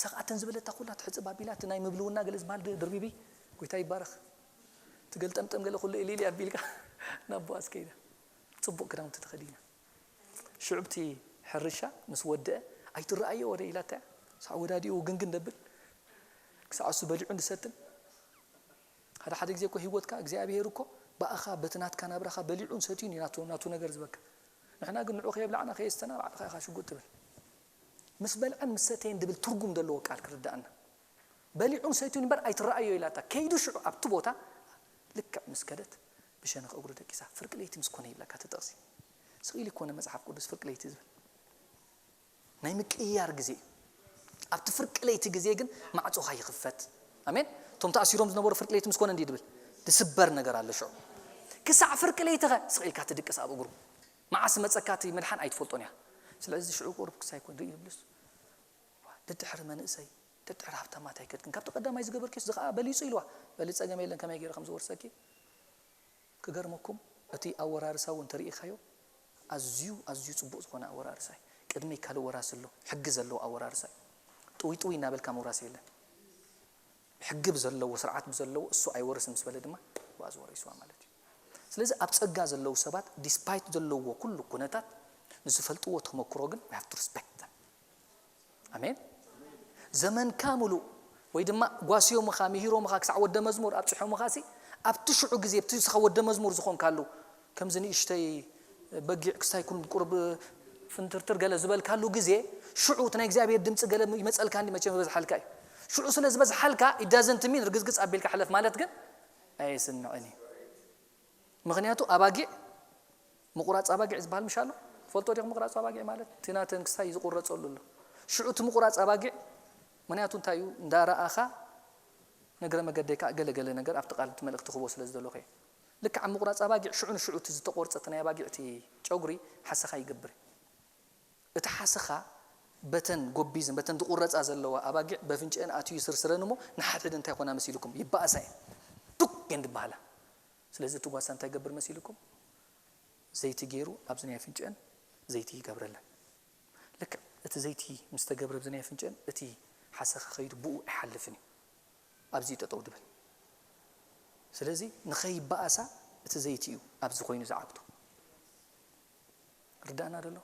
ሰኽኣተን ዝበለታ ኩላ ትሕጽብ ኣቢላ፣ እቲ ናይ ምብልውና ገለ ዝበሃል ድ-፣ ድርቢቢ፣ ጎይታ ይባረኽ። ትገልጠምጠም ገለ ኩሉ ኢሊሊ ኣቢልካ ናብ ቦኣዝ ከይዳ። ጽቡቕ ክዳውንቲ ተኸዲና። ሽዑብቲ ሕርሻ ምስ ወደአ፣ "ኣይትረኣዮ ወደ" ኢላታ። ሳዕ ወዳዲኡ ግንግን ደብል። ክሳዕ እሱ በሊዑ እንድሰትን። ሓደ ሓደ ግዜ እኮ ህይወትካ እግዚኣብሔር እኮ ብኣኻ በቲ ናትካ ናብራኻ በሊዑን ሰትዩን እዩ ናቱ፣ ናቱ ነገር ዝበካ። ንሕና ግን ንዑ ከየብላዕና ከየስተና ባዕልኻ ኢኻ ሽጉጥ ትብል። ምስ በልዐን ምስ ሰተየን ድብል ትርጉም ዘለዎ ቃል ክርዳኣና። በሊዑን ሰትዩን እምበር ኣይትረኣዮ ኢላታ። ከይዱ ሽዑ ኣብቲ ቦታ ልክዕ ምስ ከደት ብሸነኽ እግሩ ደቂሳ። ፍርቂ ለይቲ ምስ ኮነ ይብለካ እቲ ጥቕሲ። ስቕ ኢሉ ይኮነ መጽሓፍ ቅዱስ ፍርቂ ለይቲ ዝብል። ናይ ምቅይያር ግዜ እዩ። ኣብቲ ፍርቂ ለይቲ ግዜ ግን ማዕጾኻ ይኽፈት። ኣሜን። እቶም ተኣሲሮም ዝነበሩ ፍርቂ ለይቲ ምስ ኮነ እንዲ ድብል ድስበር ነገር ኣሎ ሽዑ። ክሳዕ ፍርቂ ለይቲ ኸ ስቕ ኢልካ ትድቅስ ኣብ እግሩ። መዓስ መጸካ እቲ ምድሓን ኣይትፈልጦን እያ። ስለዚ ሽዑ ቁሩብ ክሳይ ኮን ርኢ ይብልስ። ደድሕሪ መንእሰይ፣ ደድሕሪ ሃብታማት ኣይከድክን። ካብቲ ቀዳማይ ዝገበርክዮስ ዝኸኣ በሊጹ ኢልዋ። በሊ ጸገም የለን፣ ከመይ ገይረ ከም ዝወርሰኪ። ክገርመኩም፣ እቲ ኣወራርሳ እውን ተሪኢኻዮ፣ ኣዝዩ፣ ኣዝዩ ጽቡቕ ዝኾነ ኣወራርሳ እዩ። ቅድመይ ካልእ ወራሲ ኣሎ፣ ሕጊ ዘለዎ ኣወራርሳ እዩ። ጥውይ ጥውይ እናበልካ ምውራስ የለን። ሕጊ ብዘለዎ፣ ስርዓት ብዘለዎ፣ እሱ ኣይወርስን ምስ በለ ድማ፣ ቦኣዝ ወሪስዋ ማለት እዩ። ስለዚ ኣብ ጸጋ ዘለዉ ሰባት፣ ዲስፓይት ዘለዎ ኩሉ ኩነታት፣ ንዝፈልጥዎ ተመክሮ ግን፣ we have to respect them። ኣሜን። ዘመንካ ሙሉእ ወይ ድማ ጓስዮምኻ፣ ምሂሮምኻ ክሳዕ ወደ መዝሙር ኣብጽሖምኻ ሲ፣ ኣብቲ ሽዑ ግዜ፣ ኣብቲ ንስኻ ወደ መዝሙር ዝኾንካሉ፣ ከምዚ ንእሽተይ በጊዕ ክስታይ ኩን ቁርብ ፍንትርትር ገለ ዝበልካሉ ግዜ፣ ሽዑ እቲ ናይ እግዚኣብሔር ድምጺ ገለ ይመጸልካ እንዲ መቸም ይበዝሓልካ እዩ። ሽዑ ስለ ዝበዝሓልካ፣ it doesn't mean ርግጽግጽ ኣቢልካ ሕለፍ ማለት ግን ኣየስምዕን እዩ። ምኽንያቱ ኣባጊዕ፣ ምቑራጽ ኣባጊዕ ዝበሃል ምሽ ኣሎ? ትፈልጦ ዲኹም ምቑራጽ ኣባጊዕ ማለት? እቲ ናተን ክስታይ ዝቑረጸሉ ኣሎ። ሽዑ እቲ ምቑራጽ ኣባጊዕ፣ ምኽንያቱ እንታይ እዩ? እንዳረኣኻ፣ ነገረ መገደይ ከዓ ገለ ገለ ነገር ኣብቲ ቃል እቲ መልእኽቲ ክህቦ ስለ ዝደለኹ እየ። ልክዕ ኣብ ምቑራጽ ኣባጊዕ፣ ሽዑ ንሽዑ እቲ ዝተቖርጸ እቲ ናይ ኣባጊዕ እቲ ጨጉሪ ሓሰኻ ይገብር እዩ። እቲ ሓሰኻ በተን ጎቢዝን፣ በተን ዝቑረጻ ዘለዋ ኣባጊዕ በፍንጭአን ኣትዩ ይስርስረን እሞ፣ ንሓድሕድ እንታይ ኮና መሲልኩም? ይበኣሳ እየን። ቱክ እየን ዝበሃላ። ስለዚ እቲ ጓሳ እንታይ ይገብር መሲልኩም? ዘይቲ ገይሩ ኣብዚ ናይ ኣፍንጭአን ዘይቲ ይገብረለን። ልክዕ እቲ ዘይቲ ምስ ተገብረ ኣብዚ ናይ ኣፍንጭአን፣ እቲ ሓሰኻ ከይዱ ብኡ ኣይሓልፍን እዩ። ኣብዚ ጠጠው ድብል። ስለዚ ንኸይበኣሳ እቲ ዘይቲ እዩ ኣብዚ ኮይኑ ዝዓግቶ። ርዳእና ደሎ?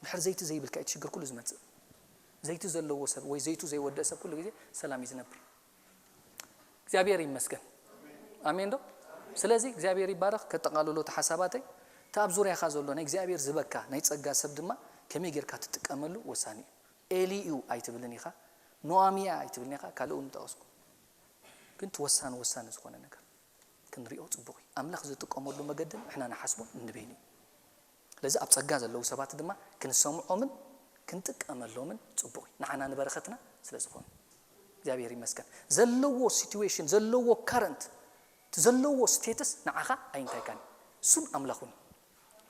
ድሕሪ ዘይቲ ዘይብልካ እዩ እቲ ሽግር ኩሉ ዝመጽእ። ዘይቲ ዘለዎ ሰብ ወይ ዘይቱ ዘይወደአ ሰብ ኩሉ ግዜ ሰላም እዩ ዝነብር። እግዚኣብሔር ይመስገን። ኣሜን ዶ? ስለዚ እግዚኣብሔር ይባረኽ። ከጠቓልሎ እቲ ሓሳባተይ፣ እቲ ኣብ ዙርያኻ ዘሎ ናይ እግዚኣብሔር ዝበካ ናይ ጸጋ ሰብ ድማ ከመይ ጌርካ ትጥቀመሉ ወሳኒ እዩ። ኤሊ እዩ ኣይትብልን ኢኻ፣ ኖኣሚ እያ ኣይትብልን ኢኻ፣ ካልእ እውን ጠቐስኩ። ግን እቲ ወሳኒ ወሳኒ ዝኾነ ነገር ክንሪኦ ጽቡቕ እዩ። ኣምላኽ ዝጥቀመሉ መገድን ንሕና ንሓስቦ ንበይኑ እዩ። ስለዚ ኣብ ጸጋ ዘለዉ ሰባት ድማ ክንሰምዖምን ክንጥቀመሎምን ጽቡቕ እዩ። ንዓና ንበረኸትና ስለ ዝኾኑ። እግዚኣብሔር ይመስገን። ዘለዎ ሲትዌሽን፣ ዘለዎ ከረንት፣ እቲ ዘለዎ ስቴትስ ንዓኻ ኣይንታይካን እዩ። እሱን ኣምላኹን እዩ።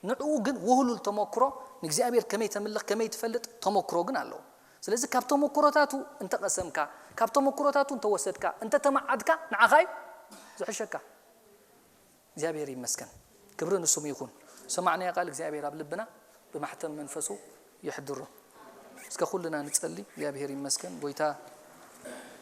ንዕኡ ግን ውህሉል ተመክሮ፣ ንእግዚኣብሔር ከመይ ተምልኽ፣ ከመይ ትፈልጥ ተመክሮ ግን ኣለዎ። ስለዚ ካብ ተመክሮታቱ እንተቐሰምካ፣ ካብ ተመክሮታቱ እንተወሰድካ፣ እንተተመዓድካ፣ ንዓኻ እዩ ዝሕሸካ። እግዚኣብሔር ይመስገን። ክብሪ ንስሙ ይኹን። ሰማዕናዮ ቃል እግዚኣብሔር ኣብ ልብና ብማሕተም መንፈሱ የሕድሮ። እስከ ኩልና ንጸሊ። እግዚኣብሔር ይመስገን። ጎይታ